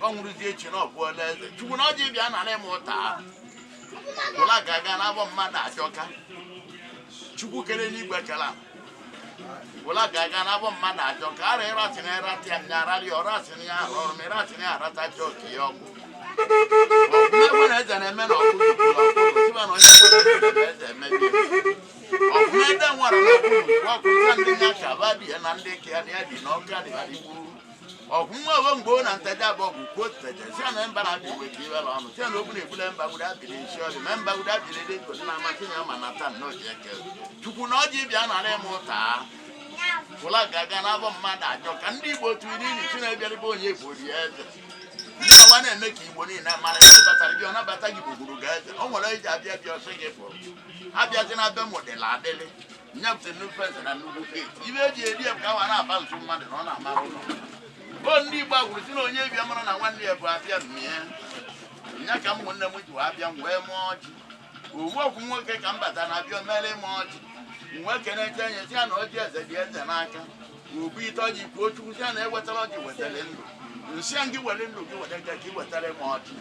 ọ nwụrụzi echi na ọ bụọla eze Chukwu na ọjị bịa nara ịma ụta ụla ga-aga n'abọ mmadụ ajọka Chukwu kere n'igwe kere ụla ga-aga n'abọ mmadụ ajọka ara ịratị na ịratị ya nya ararị ọrụ asị na ya arụ ọrụ ma ịratị na ya aratacha oke ya ọgwụ ọgwụ na eze na-eme na ọkụ ọkụ na onye kwere eze emebi ọkụmede nwara na ọkụ ọkụ ndị ya ka ba dị ya na ndị ka ya na ya dị n'ọka dị igbu ọkụ nwa ogo mgbe na nteja bụ ọgwụ kwuo nteja si na mba na-abịa igwe ka iwere ọnụ si na okwu na-egbule mba gburu abịrị isi ọrị ma mba gburu abịrị dị ego nna amasị ya ma nata nnọọ ji eke Chukwu na ọjị bịa nara ịma ụta ụla ga-aga n'abọ mmadụ ajọ ka ndị Igbo tụrụ ili Chinebịarịba onye Igbo rie eze ndị awa na-eme ka Igbo niile mara ihe batara bịa ọ nabata gị gbugburu ga eze o nwere iji abịa bịa ọsọ gị pụrụ abịazi na be mụdịla adịlị nyepụta nnukwu eze na nnukwu geeti ibe eji eri ya ka awa na-aba ntu mmadụ na ọ na-amara ụlọ o ndị Igbo gwuru si na onye bịa mara na nwanne ya bụ abịa mmie nya ka ụmụnne m ji wee abịa m wee mụọ ọjị owu okwu nwoke ka m bata na abịa mere ịma ọjị m wee kenecha enye si ya na ọjị eze dị eze n'aka obu ite ọjị kwuo Chukwu si ya na ewetara ọjị wetara ndụ nsị a gị were ndụ gị were gị ka ị wetara m ọjị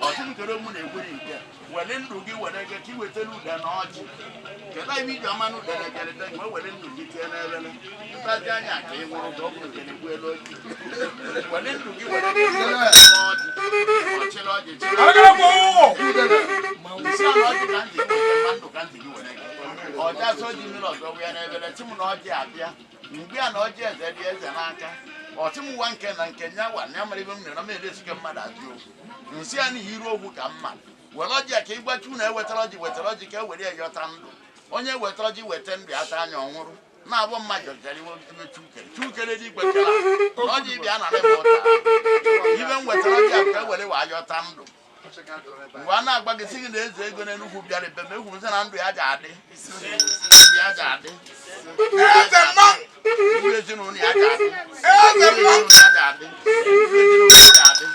ọtụ nkere mụ na-ekwere nke were ndụ gị were gị ka ị wetara ude na ọjị kedu ebe iji ọma na ude na ejerede gị were ndụ gị tie n'elele ntaji anya ka ị nwụrụ ka ọ bụrụ nke na-egbu elu ọjị were ndụ gị were gị ka ị wetara m ọjị ọchịrị ọjị chịrị nsị a na ọjị ka ntị gị weta ma ndụ ka ntị gị were gị ọja sọ ji mmiri ọzọ wụ ya n'ebele chi m na ọjị abịa mgbe a na ọjị eze dị eze n'aka ọtịmụwa nke na nke nya wa nya mara ibe m nere m elesike mmadụ ajụ okwu nsị a n'ihi iru okwu ka mma were ọjị a ka ịgbachu na ewetara ọjị wetara ọjị ka e were ya yọta ndụ onye wetara ọjị weta ndụ ya ta anya ọnwụrụ na-abụ mmadụ jọjara iwe iwe Chukere Chukere dị igwe kere na ọjị bịa na ịma ụta ibe m wetara ọjị a ka e were wa yọta ndụ mgbe a na-agba gị sị gị na eze ego n'Enugwu bịara ebe m egwu m sị na ndụ ya ji adị ndụ ya ji adị ndụ ezinụlọ ya ji adị ndụ ezinụlọ ya ji adị ndụ ezinụlọ ya ji adị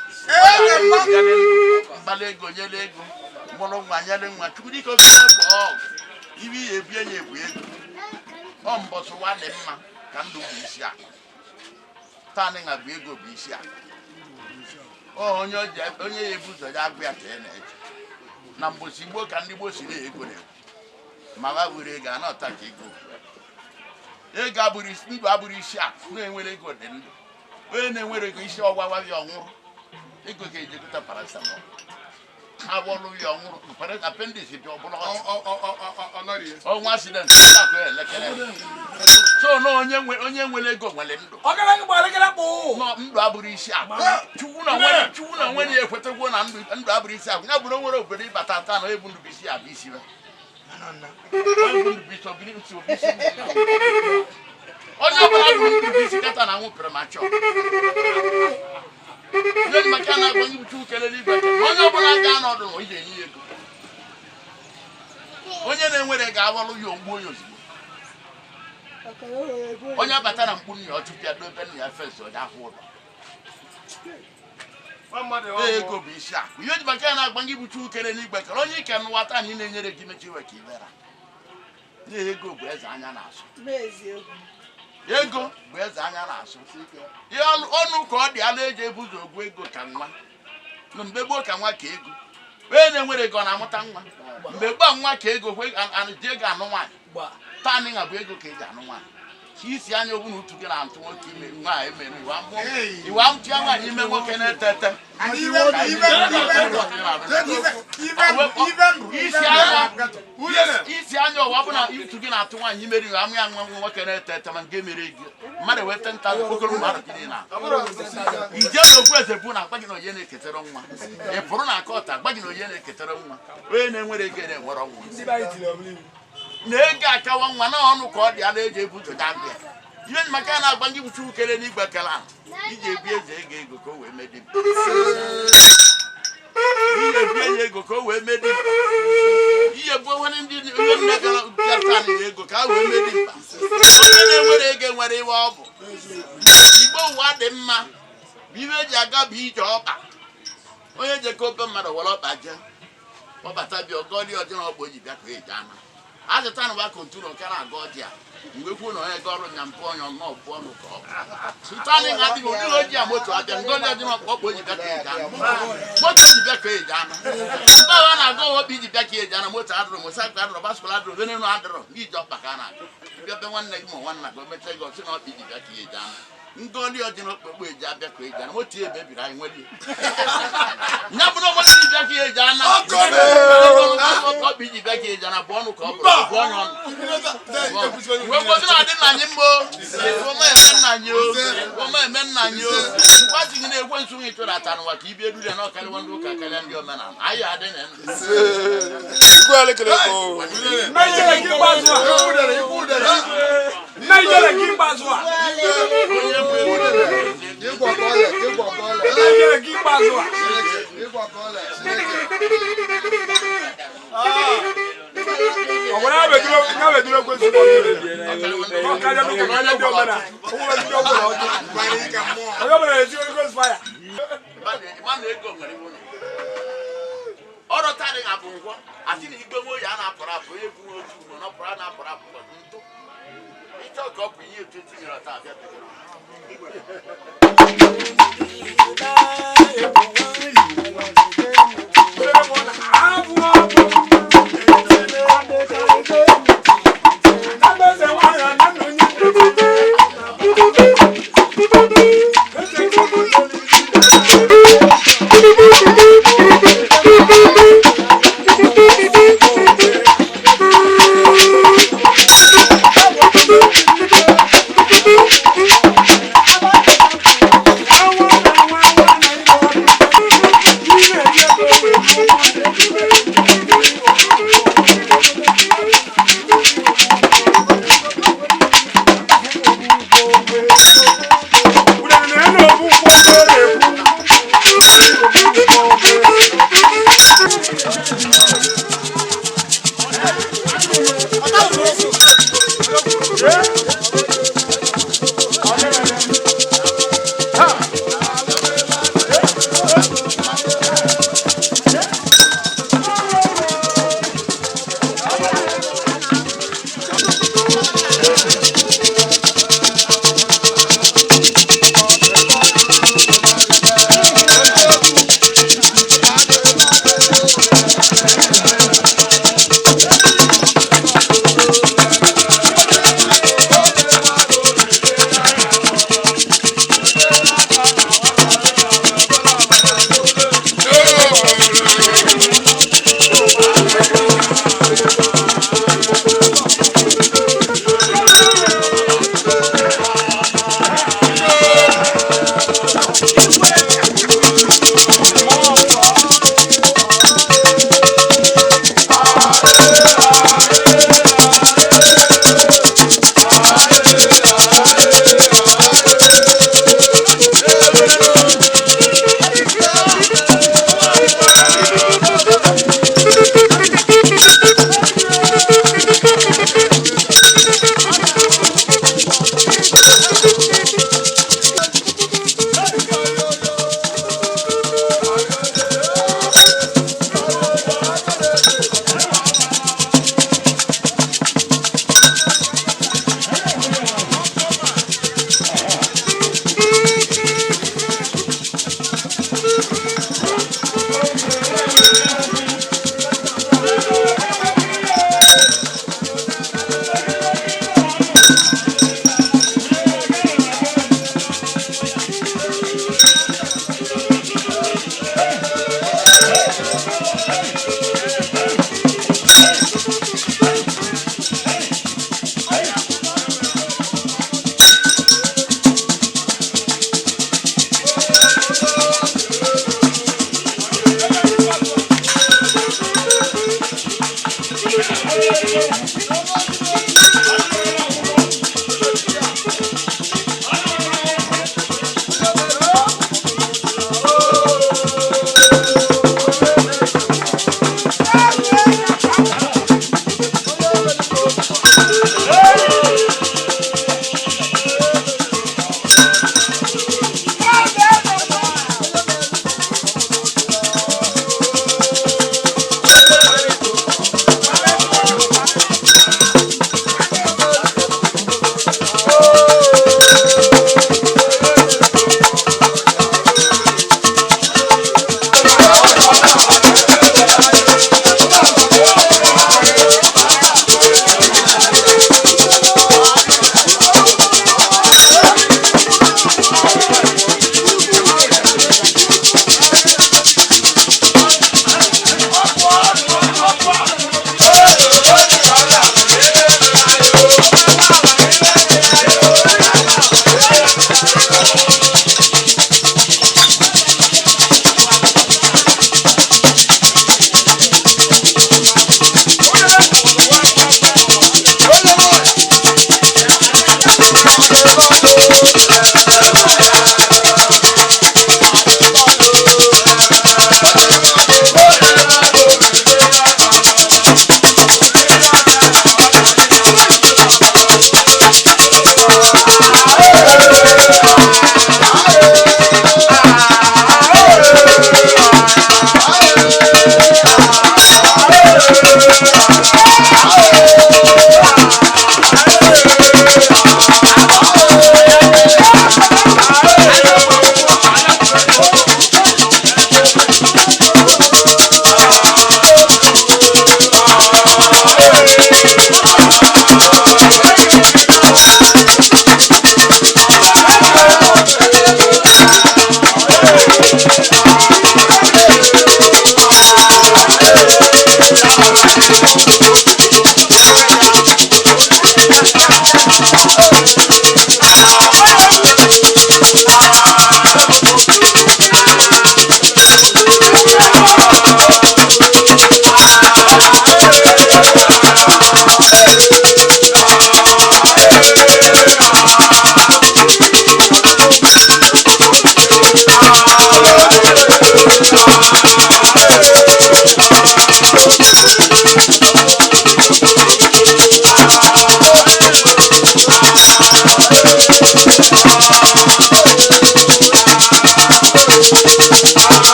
mkpali ego nyere ego mụrụ nwa nyere nwa Chukwu dịka ofe egbe ọgụ ibe ihe ebu enye ebu ego ọ mbọsị ụwa dị mma ka ndụ bụ isi akụ taa na bụ ego bụ isi akụ onye ya ebu ụzọ ya agụ ya ka ị na-eche na mbosi gboo ka ndị gboo si na ego na-ekwu ma ha were ego a na-ọta ka ego ego abụrụ ndụ abụrụ isi akụ na-enwere ego dị ndụ onye na-enwere ego isi ọgwawa ya ọnwụrụ ego ka ejekọta paracetamol agwọrụ ya ọnwụrụ appendix dị ọbụla ọnwa accident akụ elekere so na onye nwere ego nwere ndụ ndụ abụrụ isi akụ Chukwu na onwe ya ekwetegwo na ndụ abụrụ isi akụ ya bụrụ o nwere obodo ịbata taa na ebu ndụ bụ isi abụ isi onye ọbụla bụ ndụ bụ isi kata na anwụ premachọ onye maka na-agba ndị Chukwu kelere igwe onye ọbụla ga-anọdụ na iji enye ya ego onye na-enwere ga-awalụ ya ogbuo ya ozugbo onye abata na mkpu nna ya ọchụpịa dobe nna ya fesi ọja ahụ ụlọ ego bụ isi akụ ihe ji maka ya na-agba gị bụ Chukwu kere n'igwe kere onye ike n'ụwa taa na ị na-enyere gị mechi iwe ka ibera Na ego bụ eze anya na-asụ. Ego bụ eze anya na-asụ. Ihe ọnụ ka ọ dị ala eji ebuzo ogwu ego ka nwa. Na mgbe gboo ka nwa ka ego. Onye na-enwere ego ọ na-amụta nwa. Mgbe gboo nwa ka ego ji ego anụ nwaanyị. Taa nịga bụ ego ka eji anụ nwaanyị. Isi anya ogbu na utu gị na-atụ nwoke ime nwaanyị mere iwe amụtụ ya nwaanyị ime nwoke na-ete ete. Isi anya ụwa bụ na utu gị na-atụ nwaanyị imeri iwe amụ ya nwa nwoke na-ete ete ma nke mere gị mmadụ weta nta okoro mmadụ gị na ije na okwu eze bụ na agba gị na onye na-eketara nwa ị pụrụ na akọta agba gị na onye na-eketara nwa onye na-enwere ego na-enwere nwa na ego akawa nwa na ọnụ ka ọ dị ala eji ebu ụzọ bịa ihe maka ya na-agba ndị bụchi ukere n'igwe kele ahụ iji ebi eze ego ego ka o wee medi ihe ebi enye ego ka o wee medi ihe bụ onwe ndị onye nne gara ego ka a wee medi mkpa onye na-enwere ego nwere iwe ọ bụ igbo ụwa dị mma bụ ibe eji aga bụ ije ọkpa onye jekọ obe mmadụ were ọkpa jee ọbata bịa ọgọdị ọdịna ọkpa o ji bịa ka eji ama azụta na wa kontụrụ nke na-aga ọdị a mgbe kwuo na onye gọrụ nya mpụ onye ọnụ ọbụ ọnụ ka ọ bụ sụtanị na adịghị ụdị oji a moto abịa ngọdị ọdị ọkpọ ọkpọ oji bịa ka eji anụ moto oji bịa ka eji anụ mgbe ahụ a na-aga ọkpọ iji bịa ka eji anụ moto adụrụ mosaịkụl adụrụ baskụl adụrụ venenu adụrụ iji ọkpa ka a na-aga bịa be nwanne gị ma nwanna gị o mechaa gị ọsị na ọkpa iji bịa ka eji anụ ngọdị ọdị na ọkpọkpọ eji abịa ka eji anụ moto ya ebebiri anyị nwere nya bụ na ọmọdé iji bịa ka eji anụ ọkpọ iji bịa ka eji anụ bụ ọnụ ka ọ bụrụ bụ ọnụ ọnụ mgbe mgbe na-adị nna anyị mbụ ọma eme nna anyị o ọma eme nna anyị o gwazi gị na ekwensu nwe ịchụdata n'ụwa ka ibie duru ya na ọkarịwa ndị ụka karịa ndị omenala anyị adị na ọrụ tarị na bụ ngwọ asị na igwe nwe ya na-apụrụ apụ onye bụ otu ugbo na ọpụrụ na-apụrụ apụ ntụ ịchọ ka ọ bụ ihe etu etinyere ọta abịa Thank you.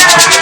Thank you.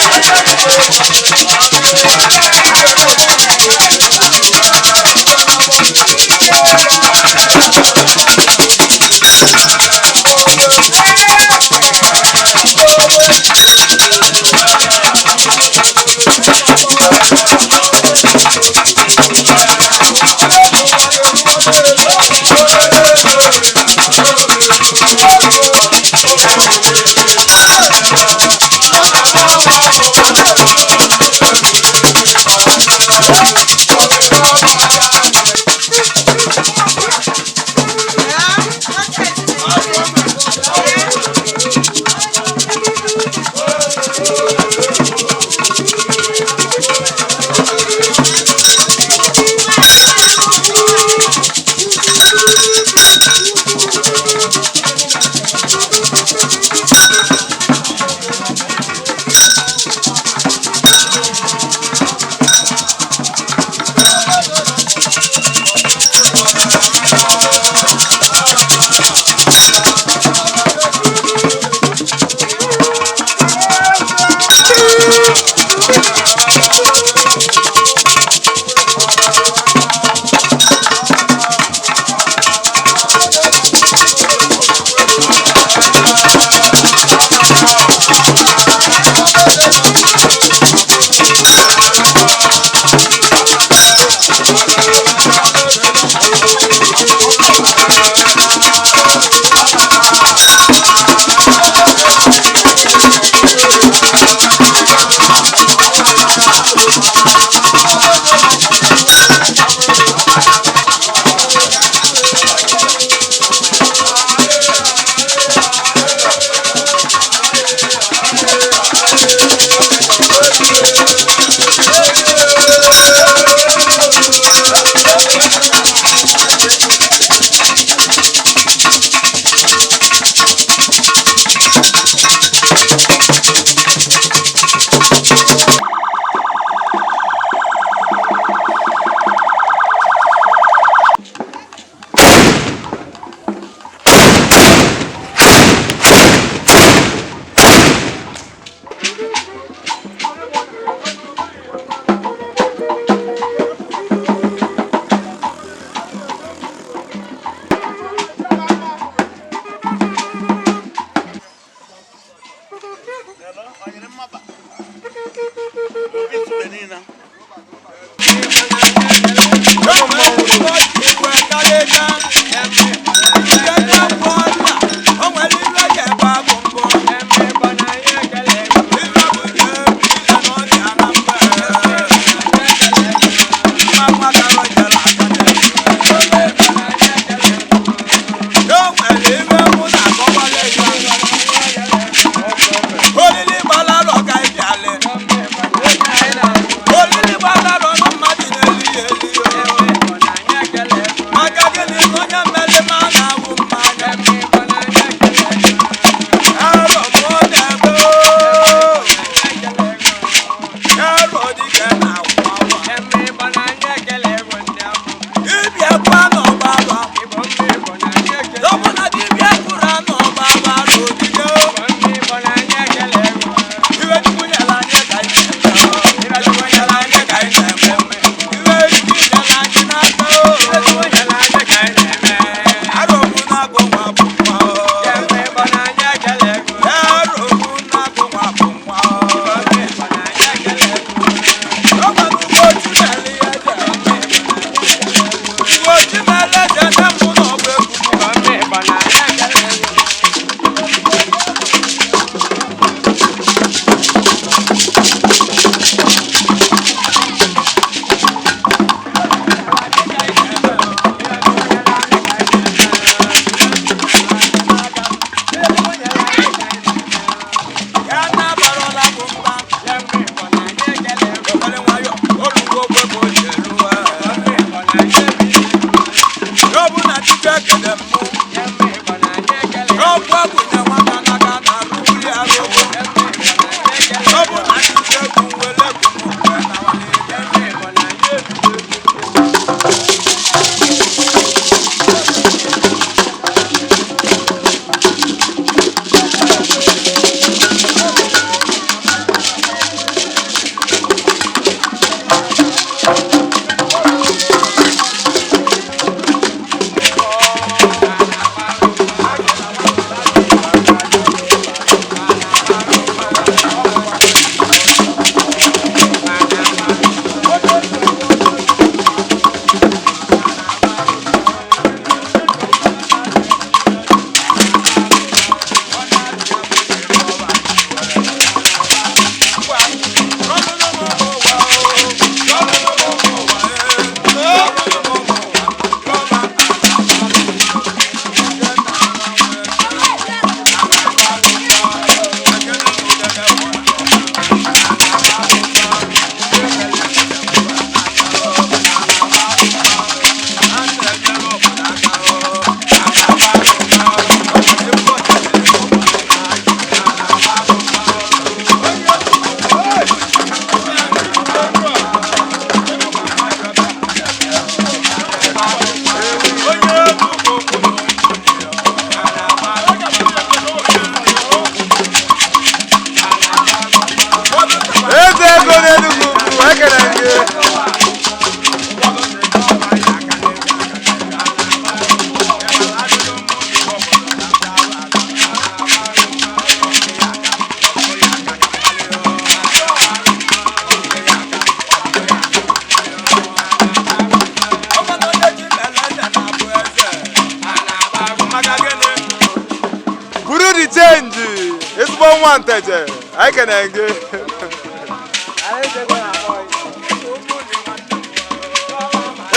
Ezigbo nwa Nteje, anyị kene gị.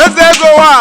Eze ego wa.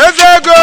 Eze ego.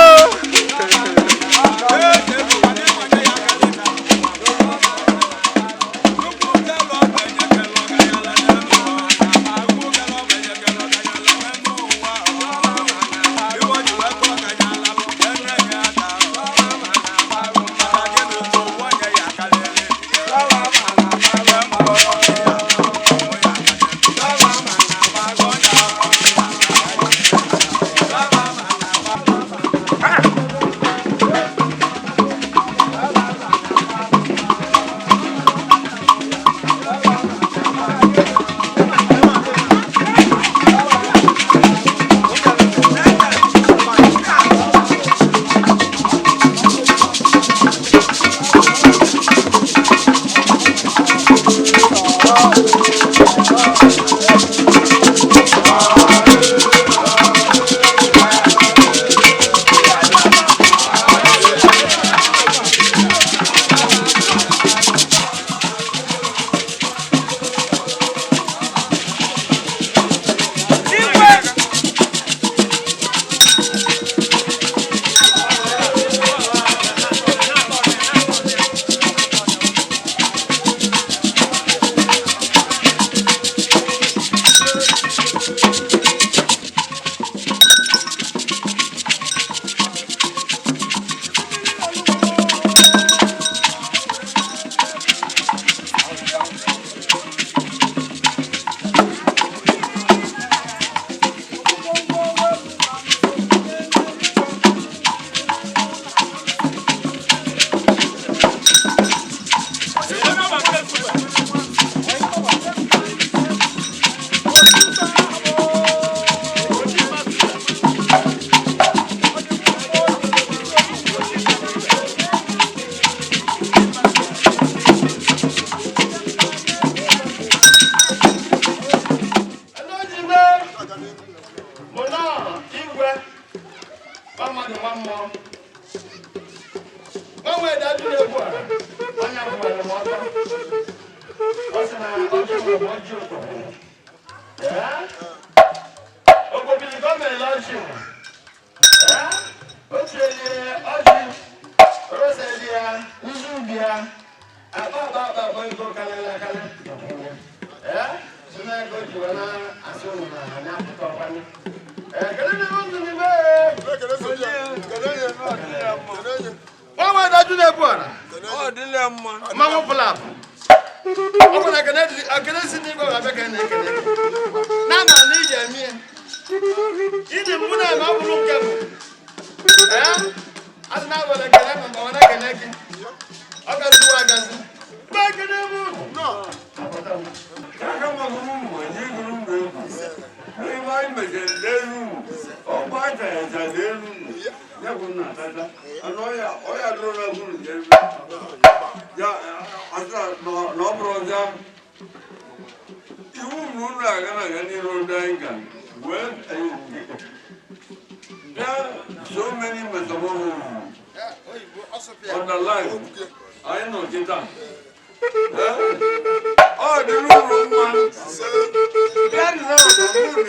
Otu elie ọjị, ose lie, nzu bịa. Akarị ee si n'ego ji wee na-asị ụnụ na anyị apụta ọkwanye. Nwa daju na-ebu ara. Mmanwụ pụrụ apụ. Ọ bụ na ekene si n'igwe ga-abịa ka na-ekene. Na ama na iji eme ya. Iji mbụ na-eme ọ bụrụ nke bụ. Ee? A sị na abụrụ ekene ma mgbe ọ na-ekene gị. Ọ gaziwo agazi. Mgbe ekene bụ. There are so many metamorphoses on the life. I know, Kita. Oh, the room, man. That is not a good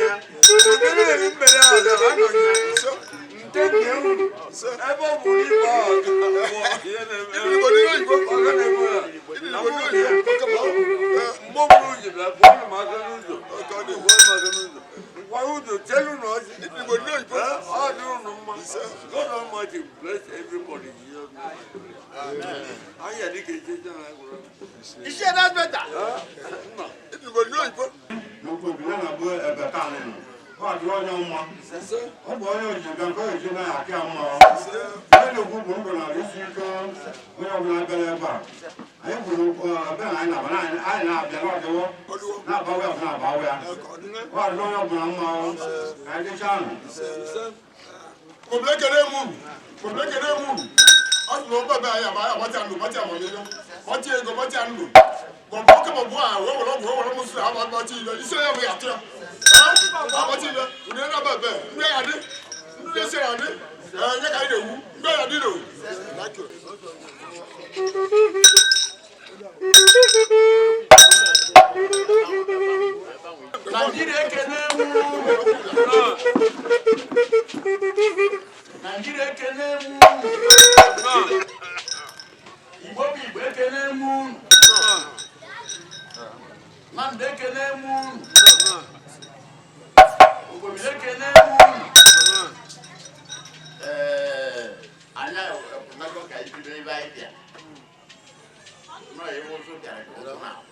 God Almighty bless everybody. Isi that's better. N'okwu obi ya na-abụ ebe taa nọ. Ọ adịrị onye mma. Ọ bụ onye ojiji nke onye ji na aka mma. Onye na-ekwu bụ ndụ na isi ike onye ọbụla bịara ebe a. Anyị kwuru ebe na anyị na-aba anyị na-abịa n'ọdịwo na-agbawe ya na-agbawe ya. Ọ adịrị onye ọbụla mma ka anyị dịchaa nụ. Ọ sị na ọ bebe anyị aba agbati andụ gbati amamihe gbati ego gbati andụ maọbụ oke maọbụ a wee were ọgwụ wee were mụsụ agba gbati ile isi onye bụ ya atụ ya agbati ile ụdị na bebe ndị ya dị ndị esi ya dị nye ka anyị na-ewu ndị ya dị n'owu. Nigeria ekene m. Nigeria ekene m. Igbo bụ Igbo ekene m. Nnamdi ekene m. Ogomile ekene m. Ee, anyị apụtago ka anyị bido ebe anyị bịa. Nọ ebe ụzọ bịara ka ụzọ na-abụ.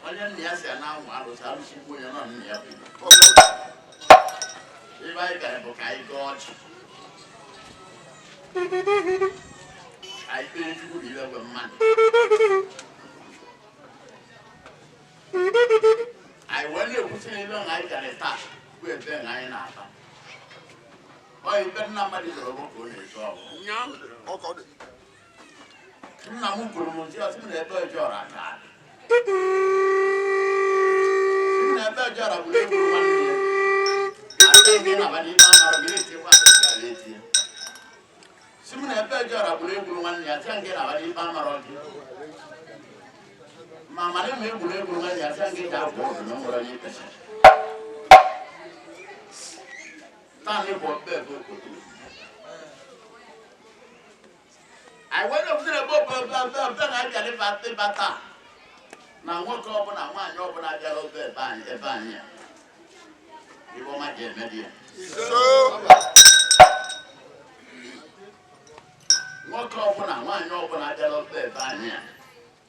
Onye nna ya si na anwụ alụsị alụsị gbuo onye nọ nna ya kwuru. Ebe anyị bịara bụ ka anyị gọọ ọjị. Ka anyị kpee Chukwu na ile gwe mmadụ. Anyị wee na-ekwusi n'ebe na anyị bịara taa bụ ebe na anyị na-ata. Ọ ibe nna mmadụ zọrọ bụ ka ọ na-ezu ọgụ. Nna m kwuru m sị ọsị m na ebe ọjọọ aka adị. Nna ebe ọjọọ bụ egwu nwanne ya. Si m na ebe ọjọọ bụ egwuru nwanne ya, sịa nke na-abara ikpe amara gị. Ma mara ma egwuru egwuru nwanne ya, sịa nke ga-abụ ọgụ na nwere onye ikpecha. Taa bụ ọbẹ bụ okoto. Anyị wee na-ekwusịrị ebe ọbẹ na-abịa ịba taa. Na nwoke ọbụla nwaanyị ọbụla bịara ọbẹ ebe anyị a. Ibe ọma ga-eme di ya. Nwoke ọbụla nwaanyị ọbụla bịara ọbẹ ebe anyị a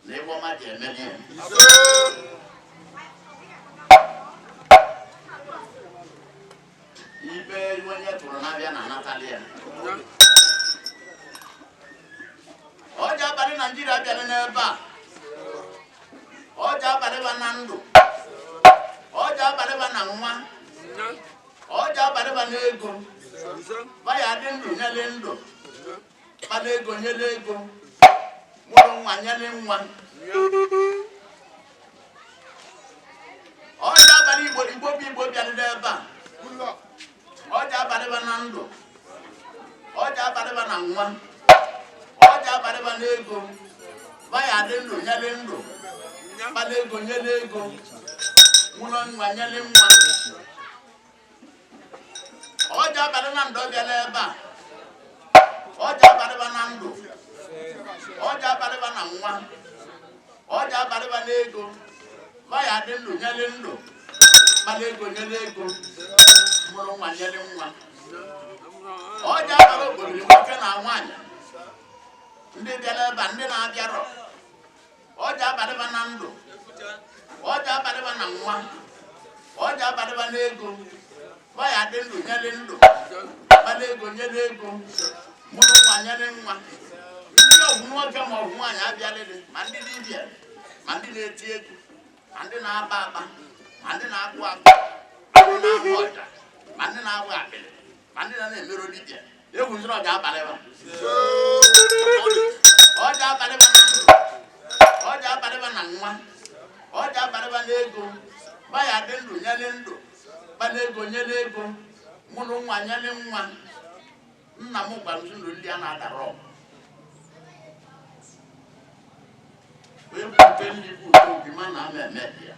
na ibe ọma ga-eme di ya. Ibe onye tụrụ n'abịa na anatali ya. Ọja abalị Naijiria bịara n'ebe a. Ọja abalị ba na ndụ. Ọja abalị ba na nwa. Ọja abalị ba na ego. Ba ya dị ndụ nyele ndụ. Kpala ego nyele ego. Mụrụ nwa nyele nwa. Ọja abalị Igbo Igbo bụ Igbo bịara n'ebe a. Ọja abalị ba na ndụ. Ọja abalị ba na nwa. Ọja abalị ba na ego. Ba ya dị ndụ nyele ndụ. Kpala ego nyele ego. Mụrụ nwa nyele nwa. Ọja abalị na ndụ bịara ebe a. Ọja abalị ba na ndụ. Ọja abalị ba na nwa. Ọja abalịba n'ego vaya dị ndụ nyere ndụ kpala ego nyere ego mụrụ nwa nyere nwa. Ọja abara obodo nwoke na nwaanyị ndị bịara ebe a, ndị na-abịarọ. Ọja abalịba na ndụ, ọja abalịba na nwa, ọja abalịba n'ego vaya dị ndụ nyere ndụ kpala ego nyere ego mụrụ nwa nyere nwa. Ndị ọgwụ nwoke ma ọgwụ nwaanyị abịalịrị, ma ndị dibịa, ma ndị na-eti egwu, ma ndị na-aba aba, ma ndị na-agụ agụ, ma ndị na-agba ọja, ma ndị na-agba akpịrị, ma ndị na-emerụ dibịa. Egwu nsịrị ọja abalịba, ọja abalịba na ndụ, ọja abalịba na nwa, ọja abalịba n'ego baya dị ndụ nyere ndụ kpala ego nyere ego mụrụ nwa nyere nwa. Nna m gwara m sị na olili a na-adara ọgụ wee bute nri bụ uto obi ma na ama eme ya.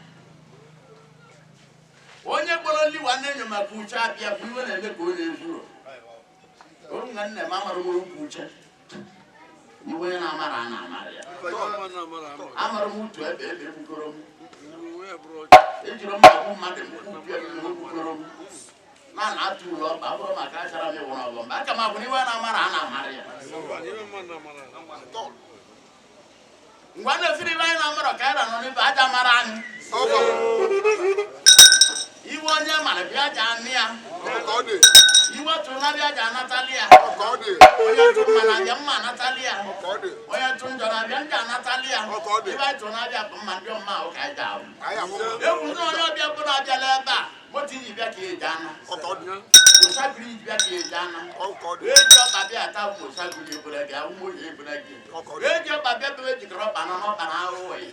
Onye kpọrọ nri wa na-enyo maka uche abịa bụ iwe na-eme ka onye ezuru oru nna nna m amara nwere ukwu uche iwe onye na-amara a na-amara ya amara m utu ebe ebe egbukọrọ m ejiri m agwụ mmadụ mkpu egbukọrọ m na na-atụ ụlọ ọkpa ọ bụrụ maka achara m ịwụrụ ọgọ mba aka m agwụ n'iwe na-amara a na-amara ya. Ngwa na-efiri ibe anyị na-amarọ ka anyị na-anọ n'ibe aja mara anyị iwe onye mara bịa ja anị ya iwe tụrụ na bịa ja anatali ya onye tụ mma na-abịa mma anatali ya onye tụ njọ na-abịa njọ anatali ya ibe anyị tụrụ na-abịa bụ mma ndị ọma ahụ ka anyị ga-ahụ. Egwu ndị onye ọbịa bụrụ abịala ebe a moto iji bịa ka eji ana mosagiri iji bịa ka eji ana eji ọkpa bịa ata mosagiri ebere gị ahụ moyi ebere gị eji ọkpa bịa bebe jikọrọ ọkpa nọ n'ọkpa na ahụhụ ya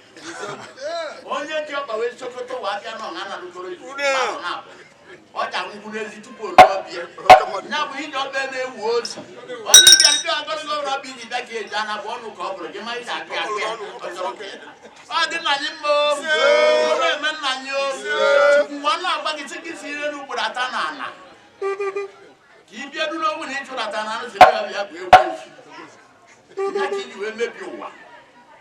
onye ji ọkpa wee sokoto wa abịa nọ na anarụgoro ọja ngwụ n'ezi tupu olu ọbịa ya bụ iji ọbịa na-ewu ozu onye bịa ndị ogologo ụlọ ọbịa iji bịa ka eji ana bụ ọnụ ka ọ bụrụ gị ma iji akpị akpị ya ọ dị nna anyị mma o eme nna anyị o mgbe ọ na-agba gị sị gị si ire n'ugboro ata na ala ka ị bịa duru onwe na ịchụrata na anụ siri ya bịa bụ ekwensu ya ka iji wee mebie ụwa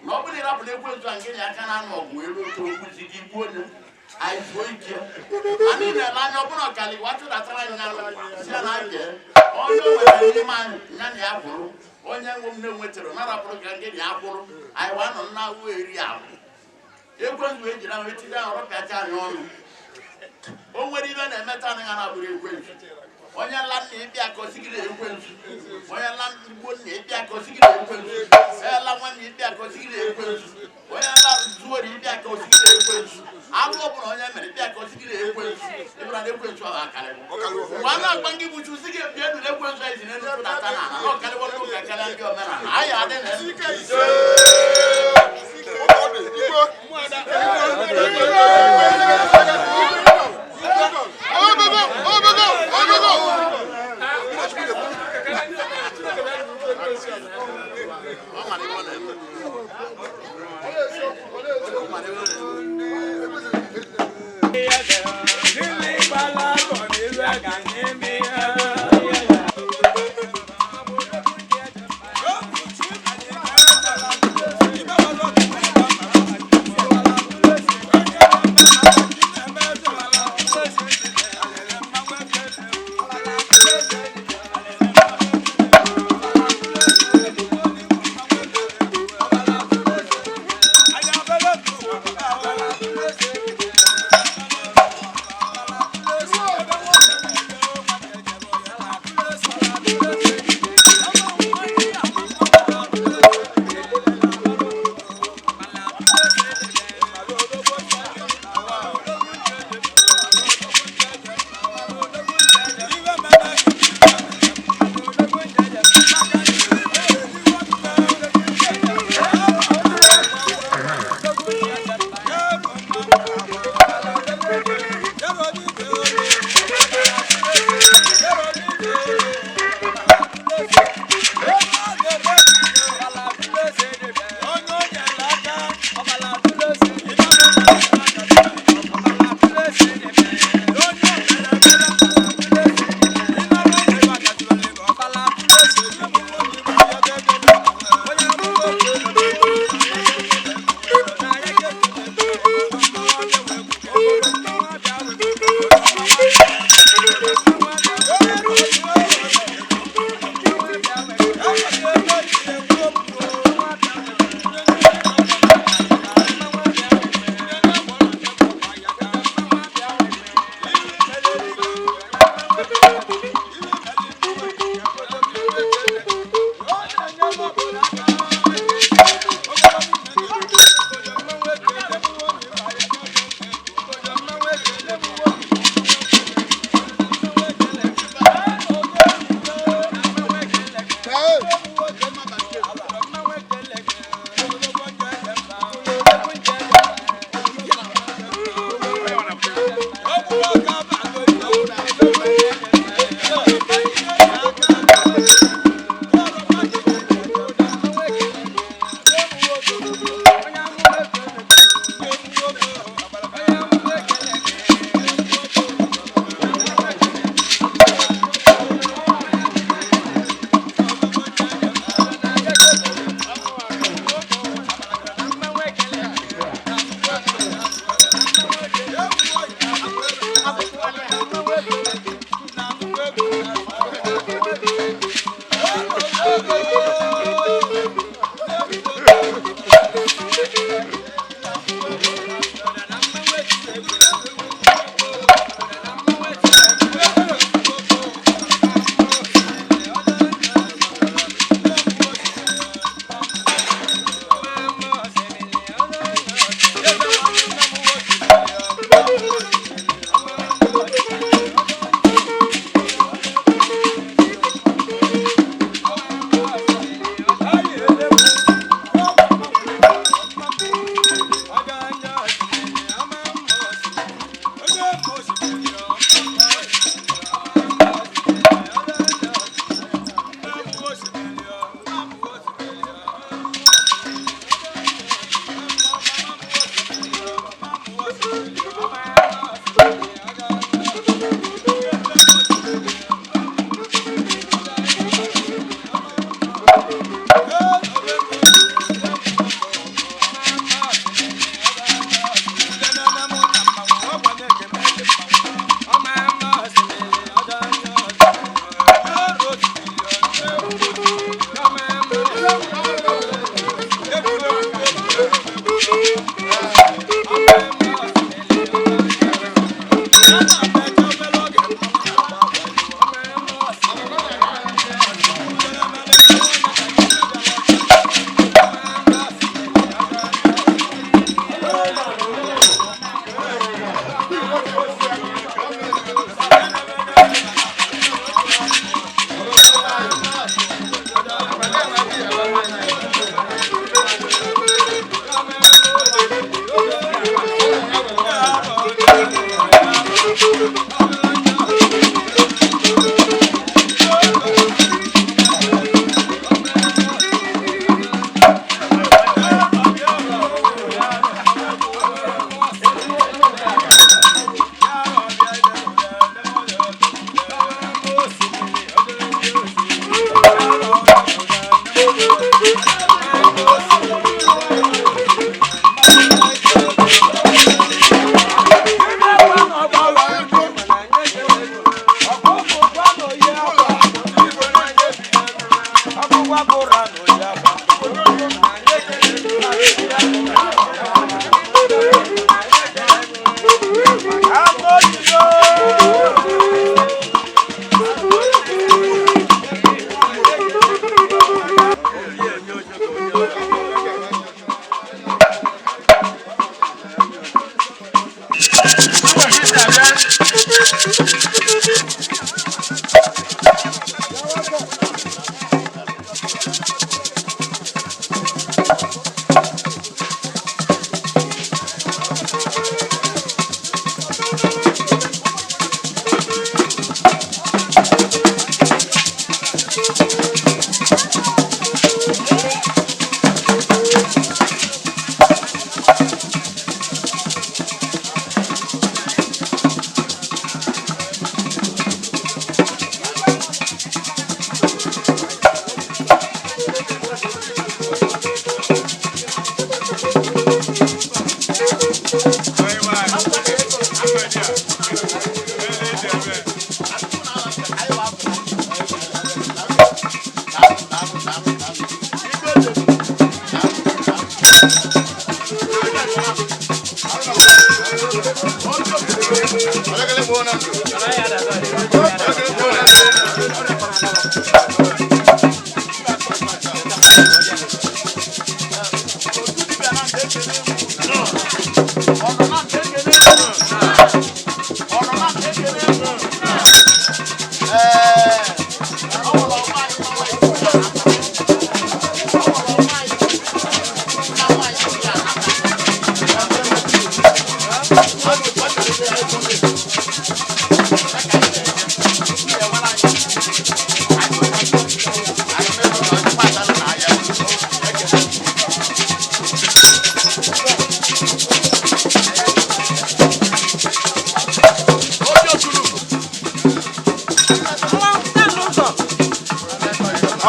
na ọ bụrụ ịrapụ na ekwensu a nke nye aka na anụ ọgụ wee ruo otu okwuzi gị gbuo onye anyị zuo ike anyị na-ele anya ọ bụrụ ọkali wa chụdatara anyị na si ya na abịa onye nwere n'ime anyị ya na ya gwụrụ onye nwe m na-enwetara narapụrụ ka nke ya kwụrụ anyị wa nọ na awụ eri ahụ ekwensu wee jiri ahụ etinye ahụ rọpịacha anyị ọnụ o nwere ibe na-emeta anyị ha na-abụrụ ekwensu onye la nna ịbịa ka osigiri ekwensu onye la igbo nna ịbịa ka osigiri ekwensu onye la nwanne ịbịa ka osigiri ekwensu onye la zuori ịbịa ka osigiri ekwensu alụ ọbụla onye mere ịbịa ka osigiri ekwensu ịbụra na ekwensu ahụ akarịwo mgbe a na-agba ndị gbuchu si gị bịa nụrụ ekwensu anyị si n'elu tụdata na ala na ọkarịwo ndị ụka karịa ndị omenala anyị adị na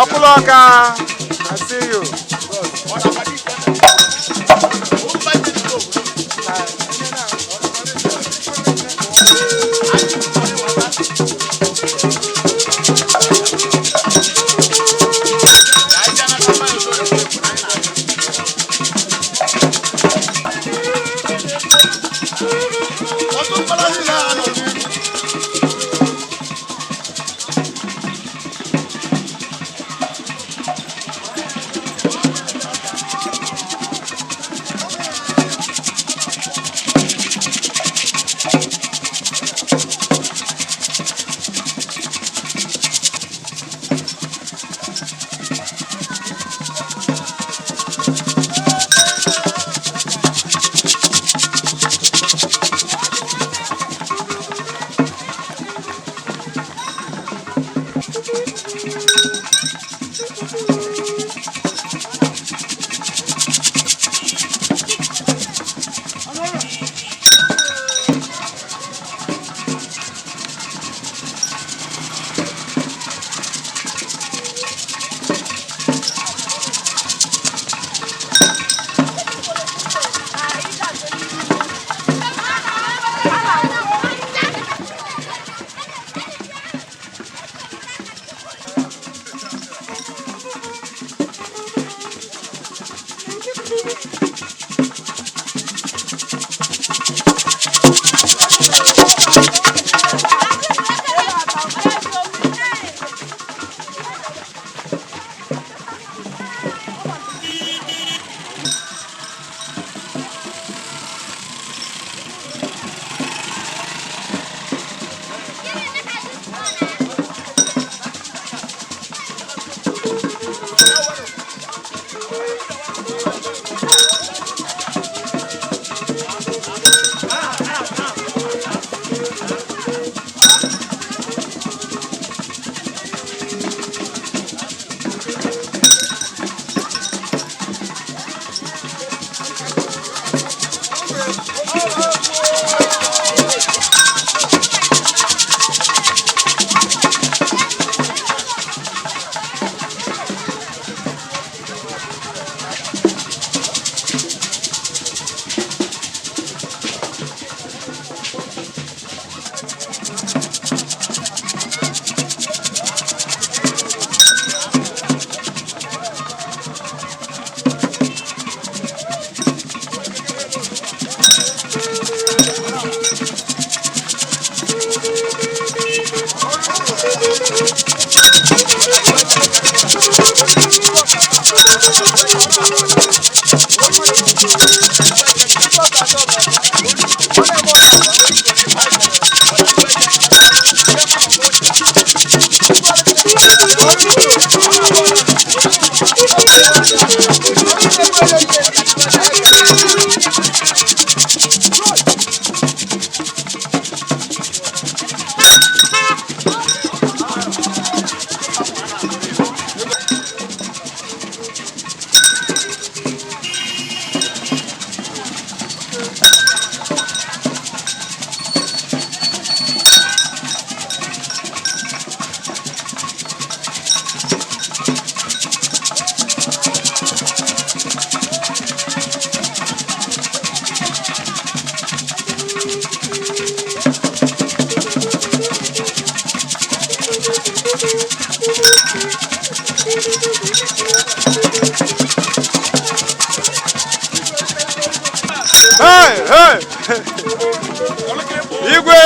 Ọkụlọka, I see you. Hey, hey! Igwe!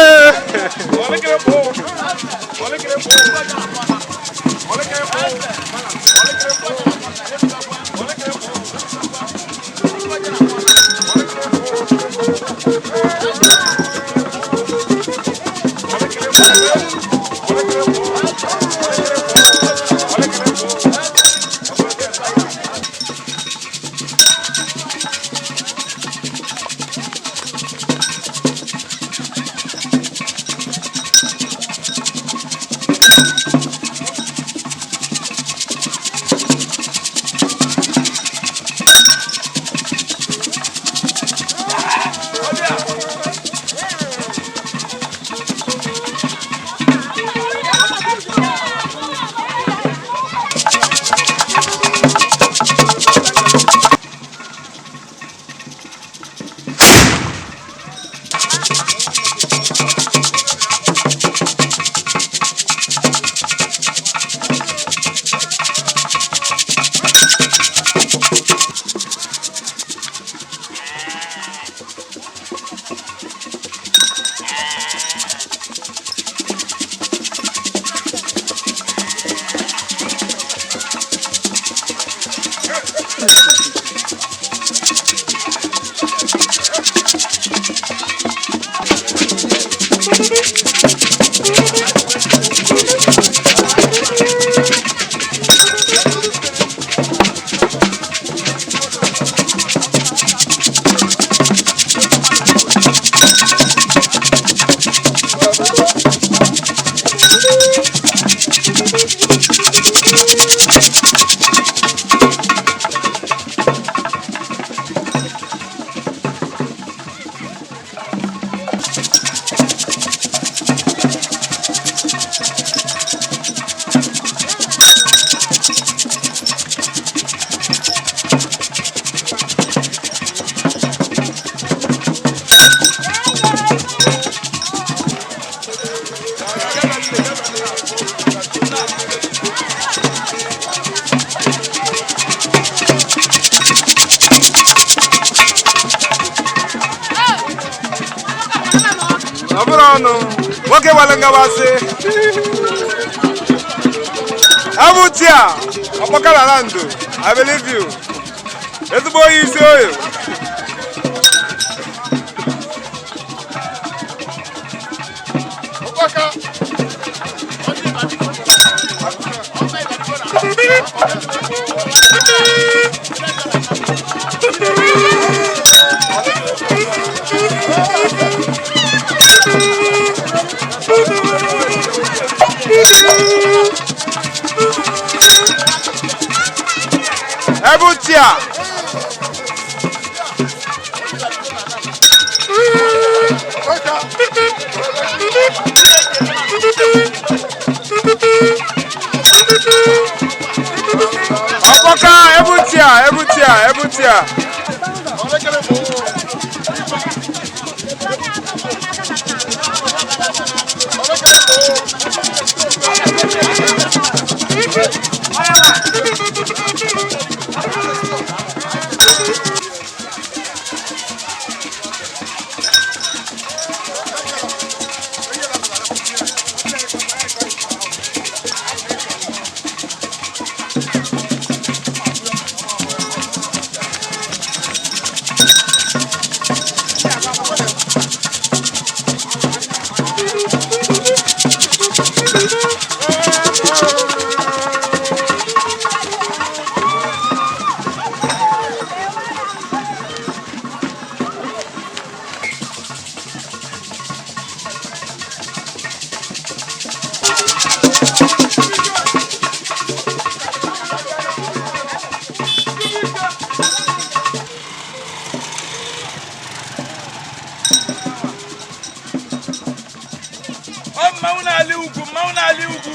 Ọ bụrụ ọnụ nwoke nwere ngabasị abụtia ọkpọkara na ndụ. I believe you, ezigbo onye isi oyo. Ebutia. Mmanwụ na-alị ugwu, mmanwụ na-alị ugwu.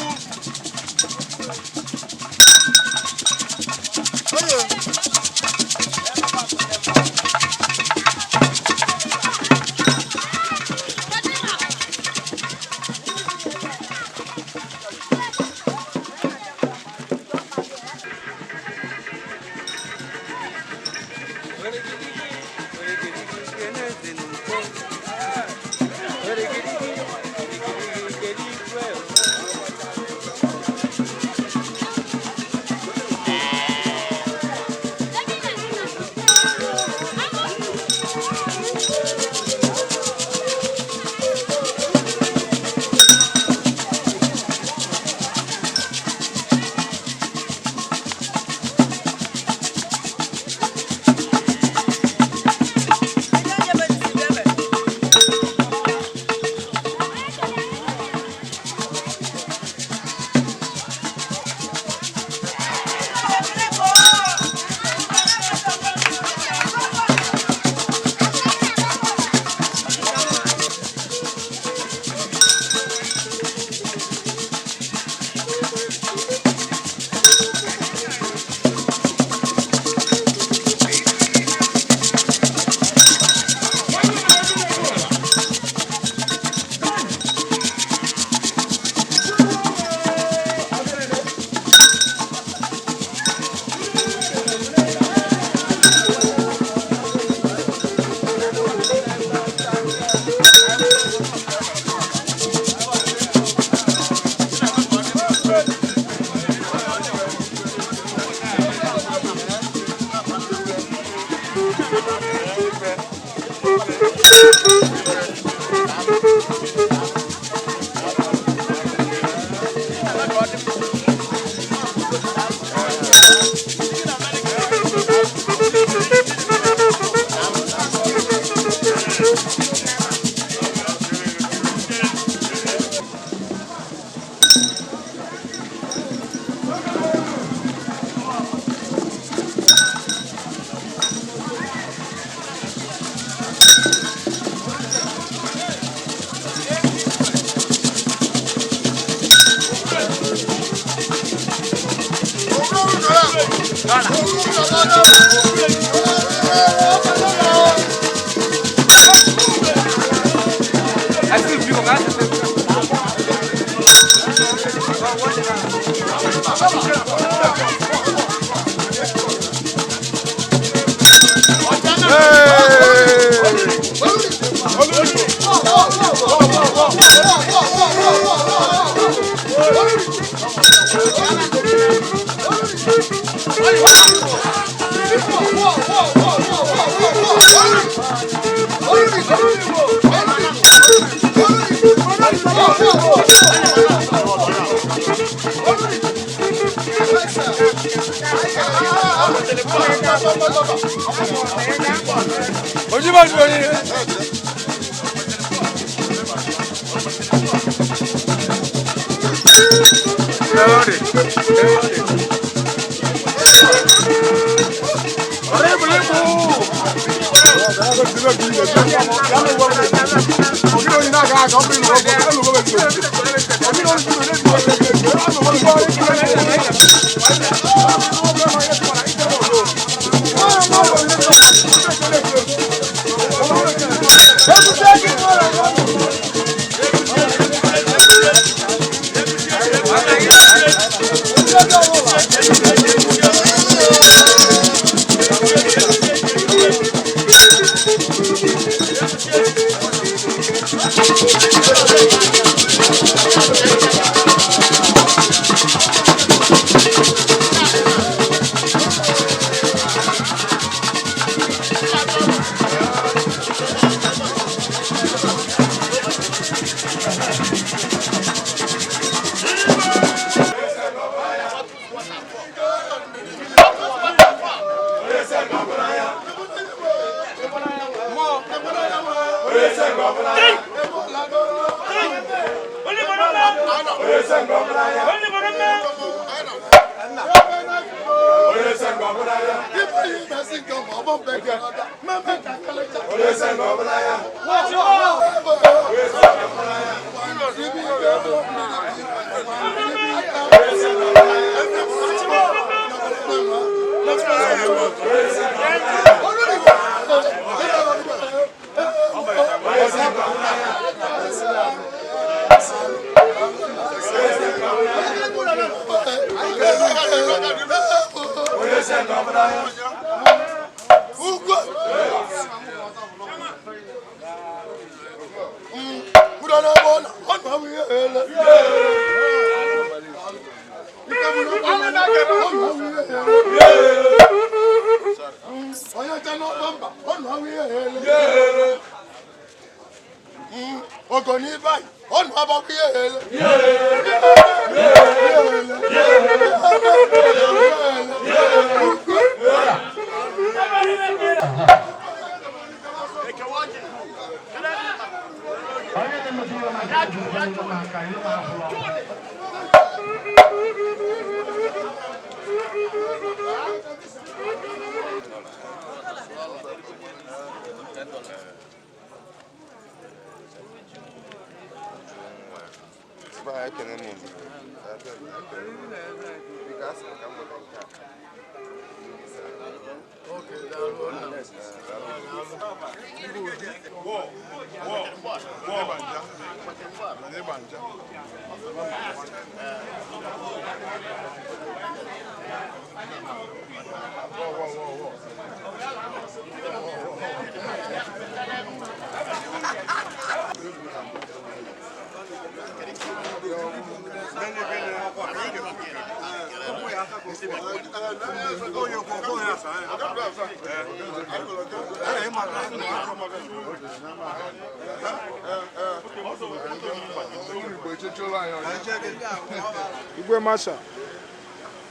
Igwe Masha,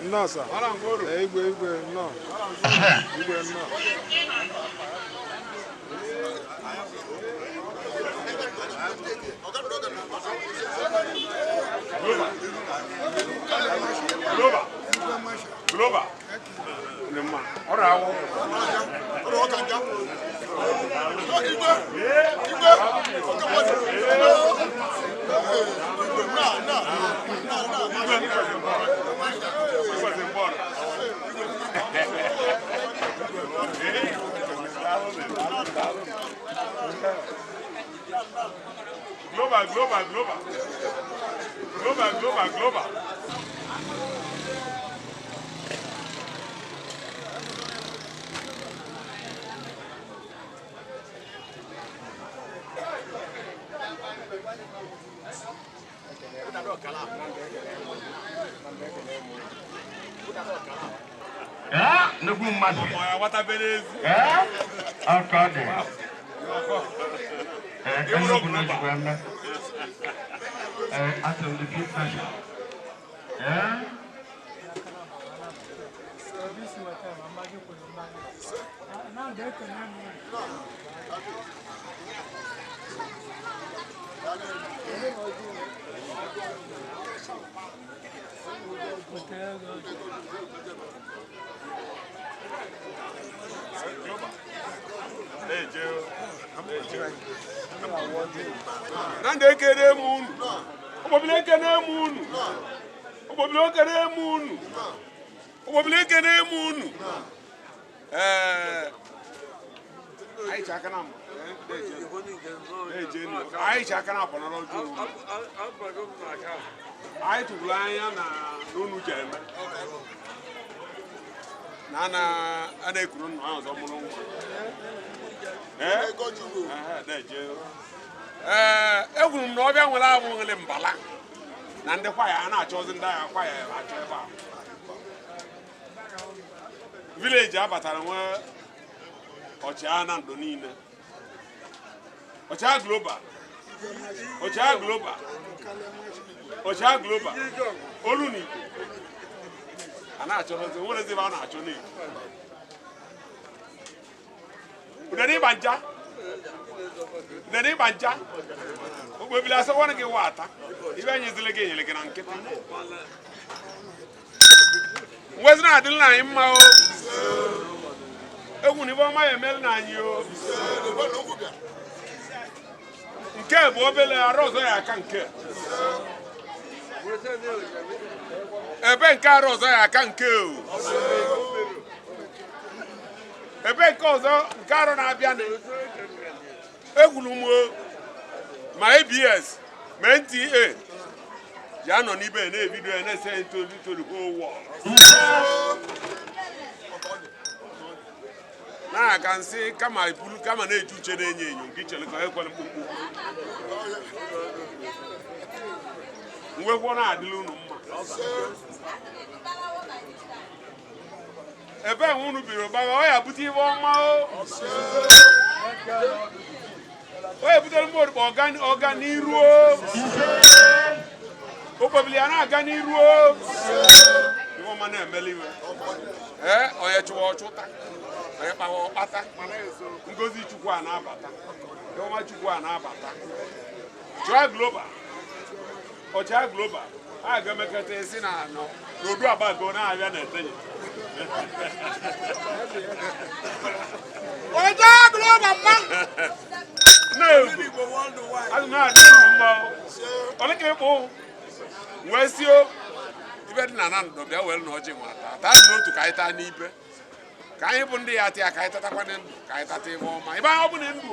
nnọọ sa. Igwe igwe nnọọ. Igwe nnọọ. Global. Global. Ọrụ awụ. Global, global, global. Global, global, global. Nnukwu mmadụ. Ọkọ dị. Enugwu na ojikwa eme. Asị m the fifth nation. Nande ekene m unu. Ụgbọbili ekene m unu. Ụgbọbili ekene m unu. Ụgbọbili ekene m unu. Anyị ji aka na mbụ. Anyị ji aka na abụ nọrọ jụụ. Anyị tụrụ anya na n'unu ji eme. Na a na-ekuru nna ahụ ọzọ mụrụ nwa. Ee, egwuru m na ọbịa nwere abụghịlị mbala na ndị kwaya a na-achọzi ndị agha kwaya achọ ebe a. Vileji abatara nwee ọchịagha na ndụ niile. Ọchịagha global. Ọchịagha global. Ọchịagha global. Olu na Igbo. A na-achọrọzi nwerezi ebe a na-achọ n'Igbo. Udere ịgba nja. Udere ịgba nja. Okpebili asọwara gị wa ata. Ibe anyezile gị enyere gị na nkịtị. Ngwezi na-adịla anyị mma o. Egwu na ibe ọma ya emela na anyị o. Nke bụ obele arụ ọzọ ya aka nke. Ebe nke arụ ọzọ ya aka nke o. Ebe nke ọzọ nke arụ na-abịa na egwuru m ma ABS ma NTA ji anọ n'ibe na-ebido ya na-ese ntolu tolu ụwa na-aga nsị kama ibulu kama na-eji uche na-enyo enyo nke ichere ka ekwere mkpụmkpụ nwekwa na-adịla unu mma. Ebe enwe unu biri gbagha ọ ya bute ife ọma o o ebutere m orikpo ọganiru o okpebili ya na-aga n'iru o ife ọma na-emeli iwe ee onye chụwa ọchụta onye kpawa ọkpata ngozi Chukwu a na-abata ife ọma Chukwu a na-abata. Ọchịagha Global, Ọchịagha Global a ga-emekọta esi na anọ n'odu abago na-abịa na etenye. Ọchịagha Global mma. Na-egwu azụ na-adị uru mma oleke ịkpụ wee si o ibe dị na na ndụ bịa were na ọjị nwa taa taa n'otu ka anyị taa n'ibe ka anyị bụ ndị ya atị ya ka anyị tatakwa ndụ ka anyị tata ibe ọma ibe ahụ bụ na ndụ.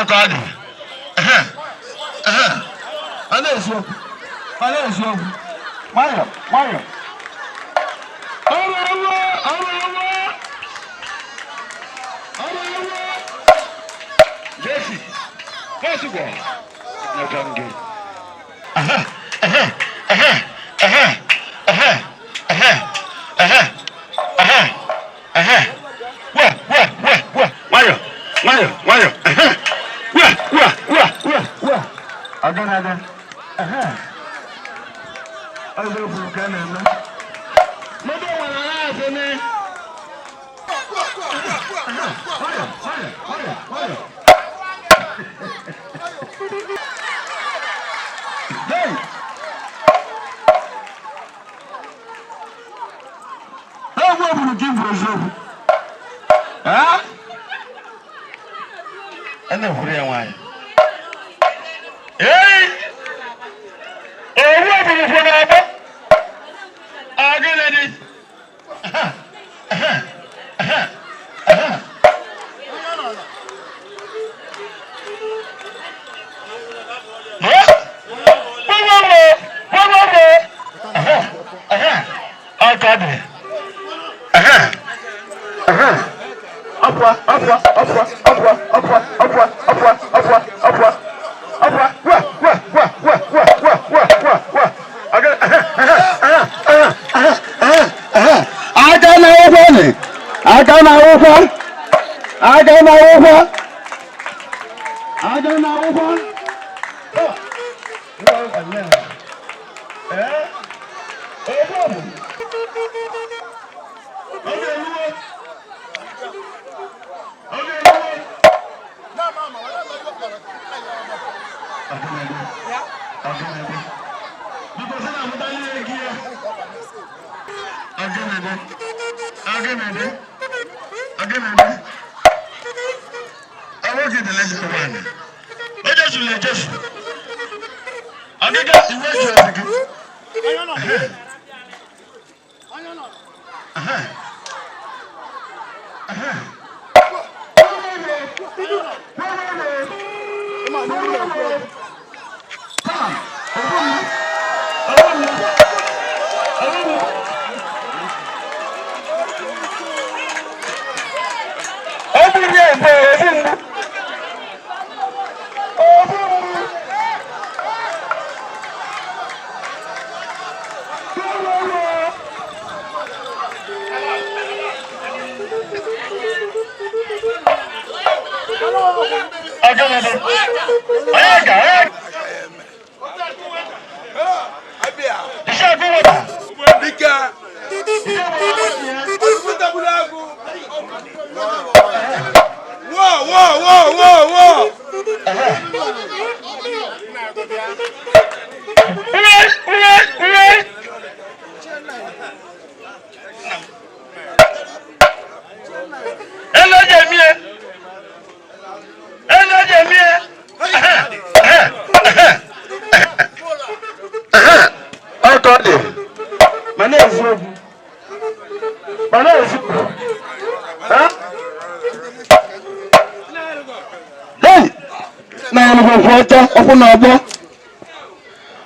Ọkọ dị. Ọ na-eziokwu. Ọ na-eziokwu. Nwayọ, nwayọ. Ọrụ ọrụ ọrụ ọrụ. Ọrụ ọrụ. Jesi. Jesi gwọ. Nyekwa m gị. Nwayọ, nwayọ, nwayọ. Wa, wa, wa, wa, wa. Ọganaga. Ọzọ kwuru ka a na-eme. Moto nwere na-asị ni. Nwayọ, nwayọ, nwayọ, nwayọ. Hey! Egwu ogburu gị bụ eziokwu. A na-ekwuru ya nwaanyị. Ee! Owu ogburu kwụ n'ọgbọ. Agịnị dị? Ọkọ dị. Ọpụa, ọpụa, ọpụa, ọpụa, ọpụa, ọpụa, ọpụa, ọpụa, ọpụa, ọpụa, wa, wa, wa, wa, wa, wa, wa, wa, wa. Aka na akwụkwọ nị, aka na akwụkwọ, aka na akwụkwọ, aka na akwụkwọ.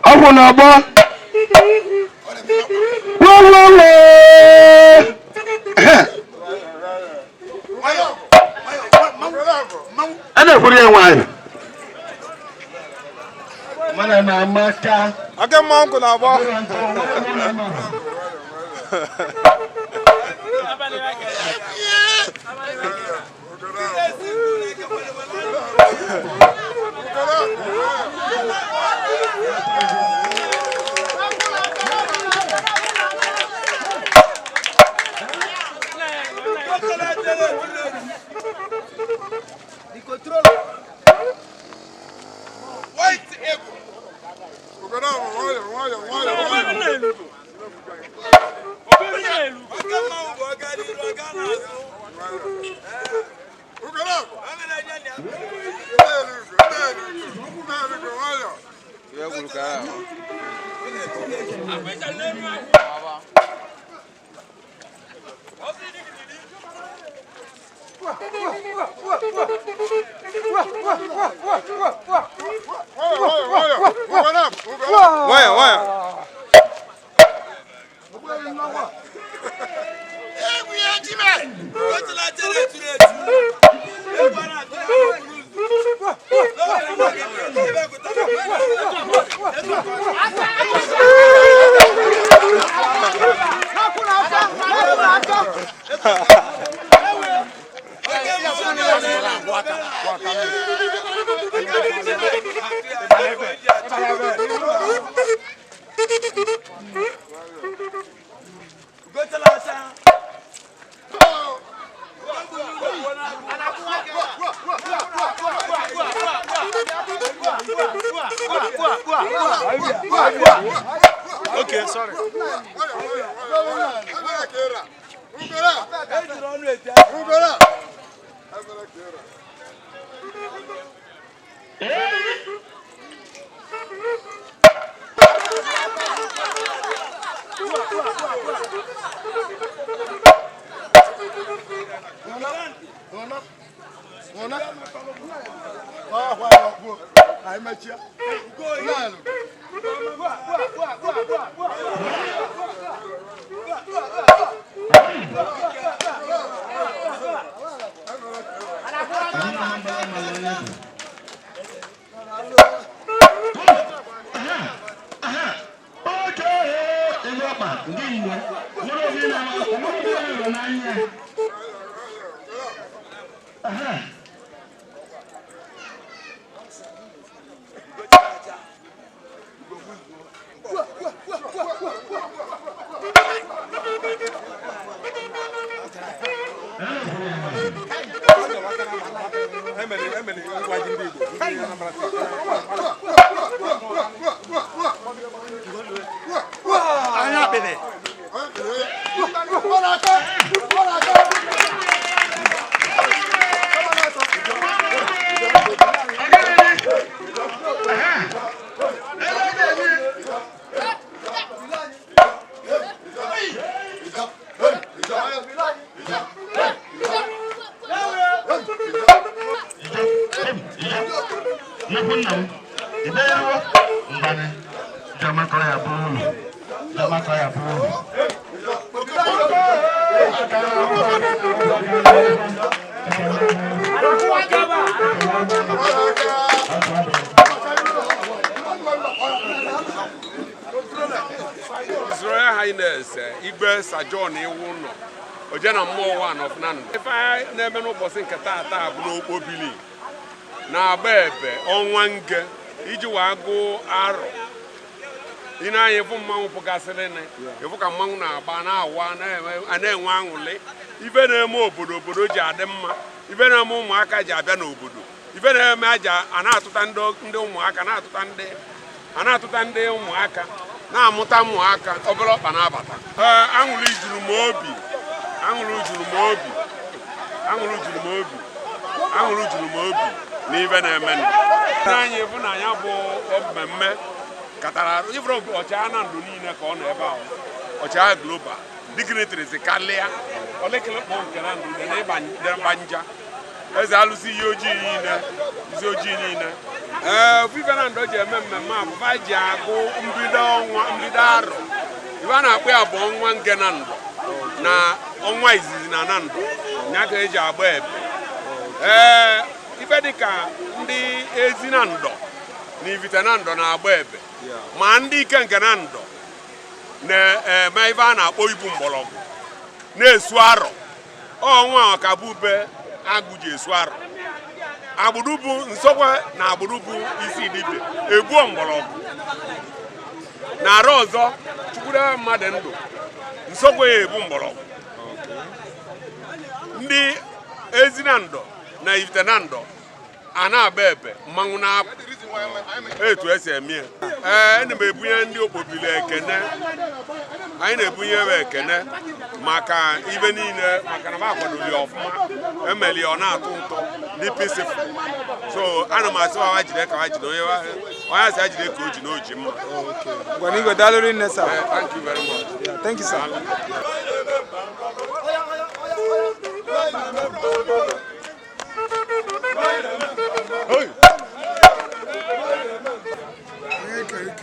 Ọkwụ na-agbọ. Wọwọwọ. A na-ekwuru ya nwaanyị. Mana na amaka. Aka mmanwụ kwụ na-agbọ. Nwayọ nwayọ. Okay, sorry. His Royal Highness Igwe Sir John Iwuno oje na mmụọ one of Nando. Ife anyị na-eme n'ụbọchị nke taata bụ n'Okpobili na-agba ebe ọnwa nge iji wee gụọ arọ. Ị na-anya ịfụ mmanwụ pụgasịrị ịfụ ka mmanwụ na-agba na-awa a na-enwe aṅụlị. Ife na-eme obodo obodo ji adị mma, ife na-eme ụmụaka ji abịa n'obodo, ife na-eme aja a na-atụta ndị ụmụaka na-atụta ndị ụmụaka na-amụta ụmụaka obere ọkpa na-abata. Ee, aṅụlị juru m obi, aṅụlị juru m obi, aṅụlị juru m obi, aṅụlị juru m obi na ife na-eme. Anyị bụ na ya bụ mmemme katara arụ ifuru ọchịagha na ndụ niile ka ọ nọ ebe ahụ. Ọchịagha global dignitaries karịa olekele kpọ nke na ndụ dị n'ịgba nja eze alụsị ihe ojii niile isi ojii niile. Ee, ofufe na ndụ ji eme mmemme a bụ fa ji agụ mbido ọnwa mbido arọ. Ife a na-akpọ ya bụ ọnwa nge na ndụ na ọnwa izizi na na ndụ ya ka eji agba ebe. Ee, ife dịka ndị ezi na ndọ na ivite na ndọ na-agba ebe, ma ndị ike nke na ndọ na-eme ife a na-akpọ ibu mgbọrọgwụ na-esu arọ. Ọnwa ọkabube agụ ji esu arọ agbụrụ bụ nsọkwa na agbụrụ bụ isi dibịa egbuo mgbọrọgwụ na arụ ọzọ chukwude mmadụ ndụ nsọkwa ya ebu mgbọrọgwụ. Ndị ezi na ndọ na ivite na ndọ a na-agba ebe mmanwụ na-apụ etu esi eme ya. Ee, ana m ebunye ndị Okpobili ekene, anyị na-ebunye ha ekene maka ibe niile, maka na m akwadoli ọfụma emeli ọ na-atọ ụtọ dị peaceful. So ana m asị ha jide ka ha jide, onye onye asị ha jide ka o ji na o ji mma. Ngwanụ Igwe, daalụ rinne, sir. Thank you very much. Yeah, thank you, sir.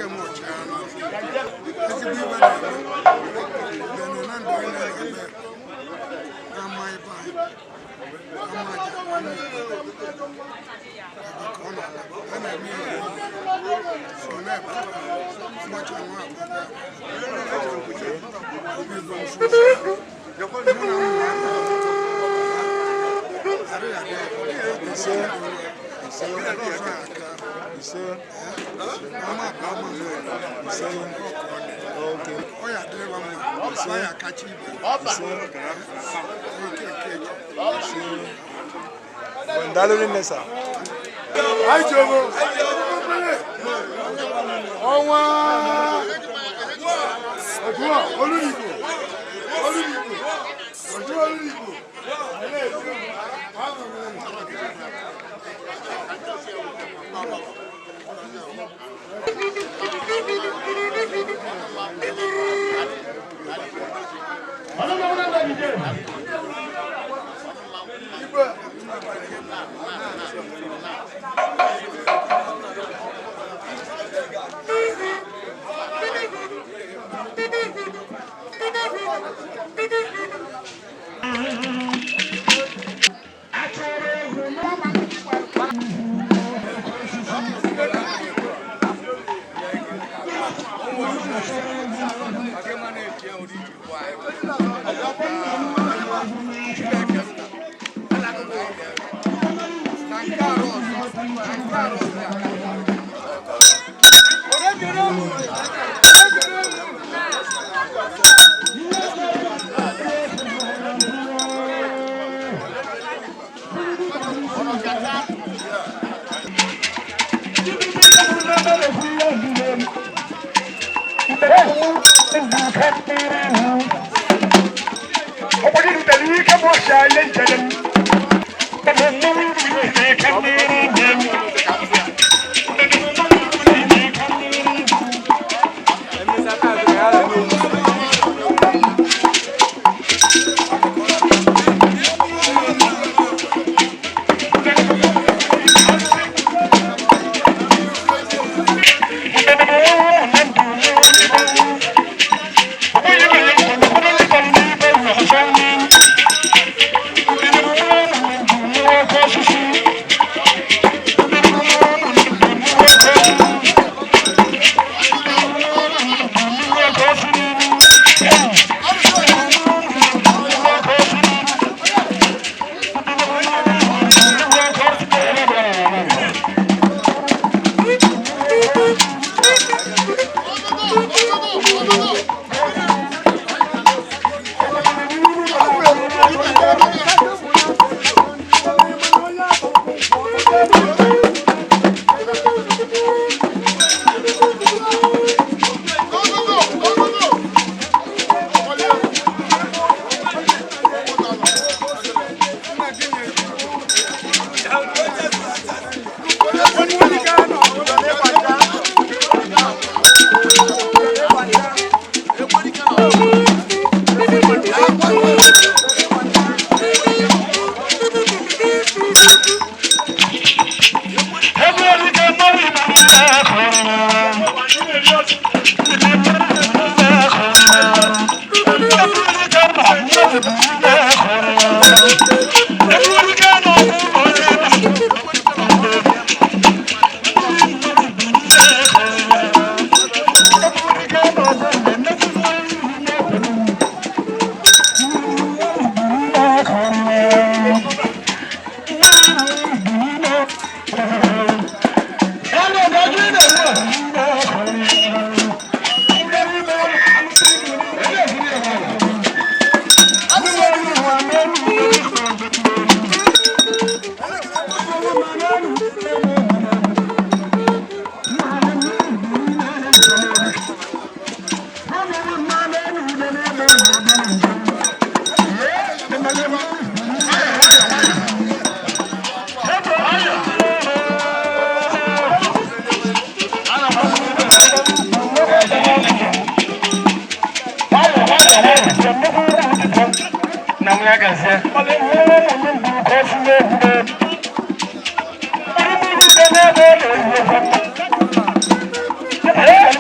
Eke m ọchịagha na ezigbo iwe na-eme bene na ndụ anyị na-eme na-ama ebe anyị ama aja anyị ebe ka ọ na-ala a na-eme ihe so na-ebe mgbacha nwa abụọ obi bụ mụ na ụmụaka Daalụ rinne sir. Ọnwa ọdún olùdìbò olùdìbò ọdún olùdìbò. Hey!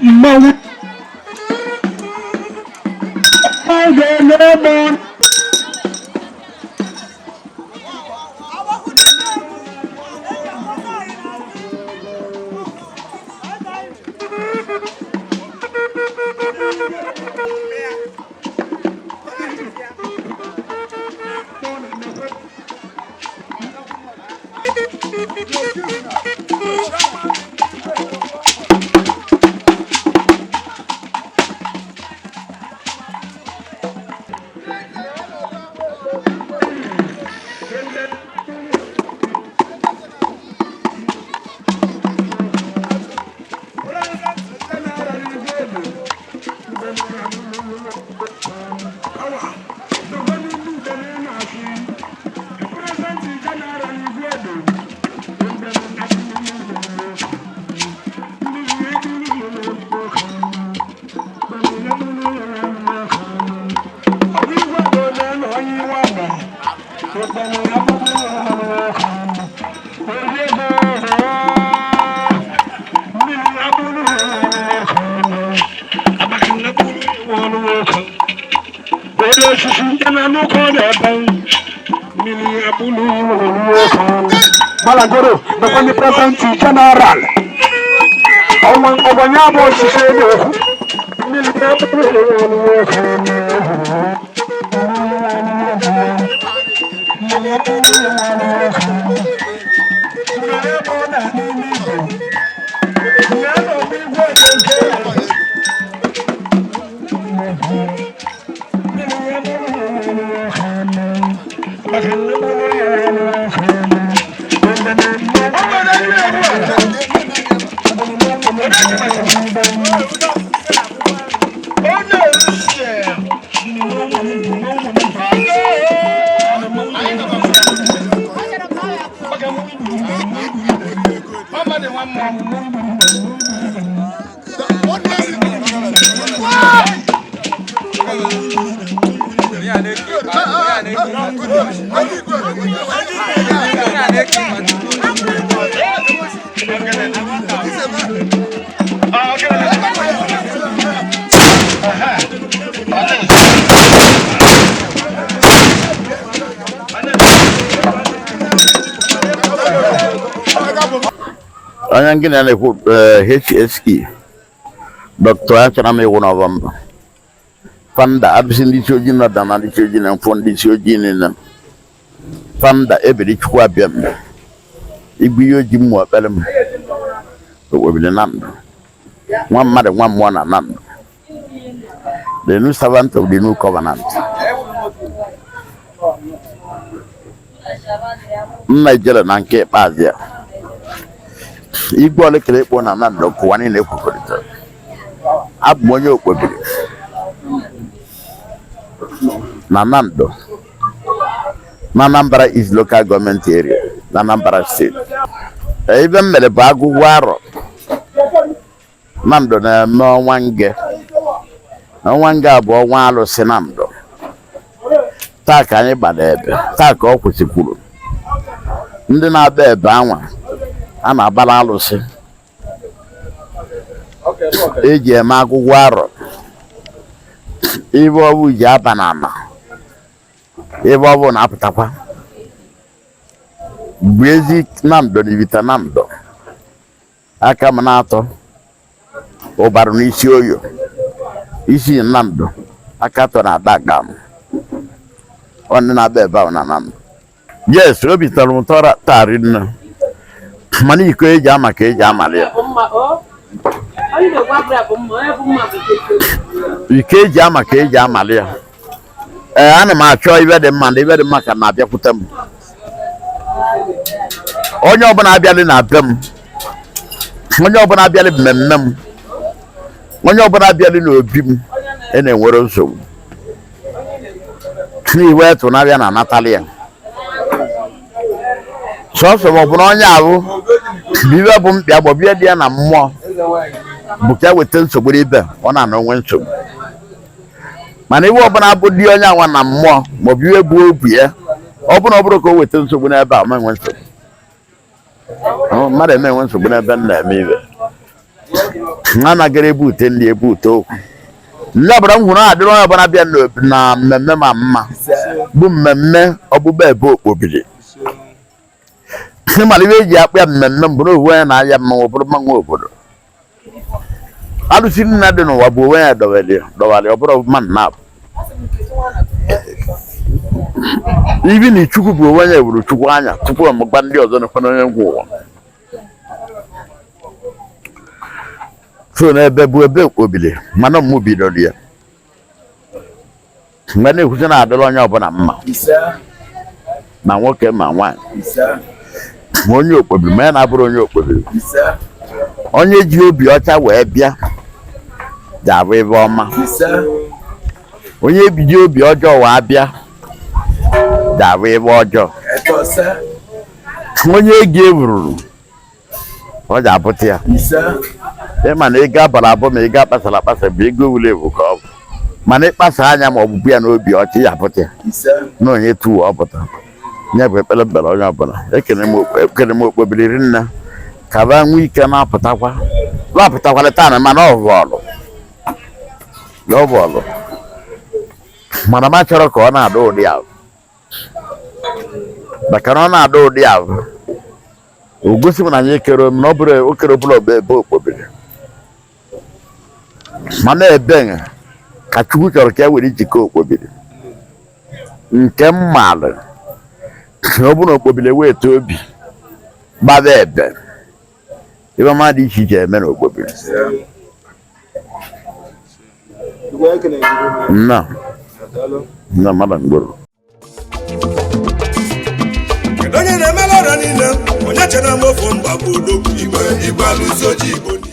Mmanwụ ga-eme. Malagoro, the President General. Ọmọ ya bụ osisi na-ekwu. Mmiri abụrụ. Onye ngị na-ekwu HSE Dr. Achara m iwu n'Ọvọmba fanda abụsị ndị isi ojii nọda na ndị isi ojii na mfụ ndị isi ojii niile fanda ebere chukwu abịa m igbu ihe oji mmụọ ekpere m okpobiri na ndụ nwa mmadụ nwa mmụọ na na ndụ, the new servant of the new covenant. Nna ijele na nke ikpeazụ ya igwe olekere ikpo na Nando kụwa niile ekwekọrịtara. Abụ m onye okpobiri na Nando na Anambra East Local Government Area na Anambra State. Ebe m mere bụ agụgụ arọ Nando na-eme ọnwa nge. Ọnwa nge a bụ ọnwa alụsị Nando. Taa ka anyị gbara ebe, taa ka ọ kwụsịkwuru. Ndị na-abịa ebe anwa a na-agbara alụsị eji eme agwụgwọ arọ, ibe ọbụ ji aba n'ala, ebe ọ bụ na-apụtakwa bụ ezi Nando na Ibita Nando. Aka m na-atọ ụbarụ n'isi oyo isi Nando, aka atọ na ada aga m ọ ndị na-abịa ebe ahụ na Nando. Yes, obi tọrọ m ụtọ taa rinne, mana iko eji ama ka eji amali ya, iko eji ama ka eji amali ya. Ee, ana m achọ ibe dị mma na ibe dị mma ka na-abịakwute m. Onye ọbụla abịalị na be m, onye ọbụla abịalị mmemme m, onye ọbụla abịalị n'obi m, ị na-enwere nsogbu n'iwe tụnabịa na anatali ya sọsọ ma ọ bụ na onye ahụ bụ ibe bụ mkpịa gbọbie dị ya na mmụọ bụ ka e weta nsogbu n'ibe ọ na-ana onwe nsogbu. Mana iwe ọbụla bụ dị onye anwa na mmụọ maọbụ iwe bụ obi ya, ọ bụrụ ọ bụrụ ka o weta nsogbu n'ebe a, ma enwe nsogbu mmadụ eme enwe nsogbu n'ebe m na-eme ibe anaghị ebu ute ndị ebu ute okwu. Ndị ọbụla m hụrụ adịrị onye ọbụla bịa na mmemme ma mma bụ mmemme ọgbụgba ebe okpobiri. Ịmara ibe eji akpụ ya mmemme mbụ na owu onye na-aya mmanwụ bụrụ mmanwụ obodo. Alụsị nna dị n'ụwa bụ onwe ya dọwara ọ bụrụ mmadụ na-abụ ibi na Chukwu bụ onwe ya wuru Chukwu anya tupu ọmụgba ndị ọzọ nekwana onye ngwa ụwa. So n'ebe bụ ebe okpobiri, mana mụ bidoro ya mgbe na-ekwusi na-adịrị onye ọbụla mma, ma nwoke ma nwaanyị, ma onye okpobiri ma ya na-abụrụ onye okpobiri. Onye ji obi ọcha wee bịa ga-abụ ebe ọma, onye ji obi ọjọọ wee bịa ga-abụ ebe ọjọọ. Onye ego ebururu ọ ga-abụta ya. Ịma na ego abara abụ ma ego akpasara akpasa bụ ego wuru ewu ka ọ bụ, mana ịkpasa anya ma ọ bụ ya n'obi ọcha ya apụta ya na onye tuwo ọ pụta. Ya bụ ekpere mbere onye ọbụla. Ekene m okpobiri rinne ka ba nwee ike na-apụtakwa lapụtakwara taa, mana ọ bụ ọlụ ọ bụ ọlụ, mana m achọrọ ka ọ na-ada ụdị ahụ, maka na ọ na-ada ụdị ahụ o gosi m na anyị ekere m na ọ bụrụ okere ọbụla ọbụ ebe okpobiri, mana ebe ka Chukwu chọrọ ka e were jikọ okpobiri nke m maalụ na ọ bụrụ na okpobiri eweta obi gbaba ebe ibe ọma dị iche iche eme na okpobiri. Nna nna mmadụ mgboro. Kedu onye na-emela ọrịa niile onye chere m ofu mba bụ odogwu igwe igwe alụsị ojii Igbo niile.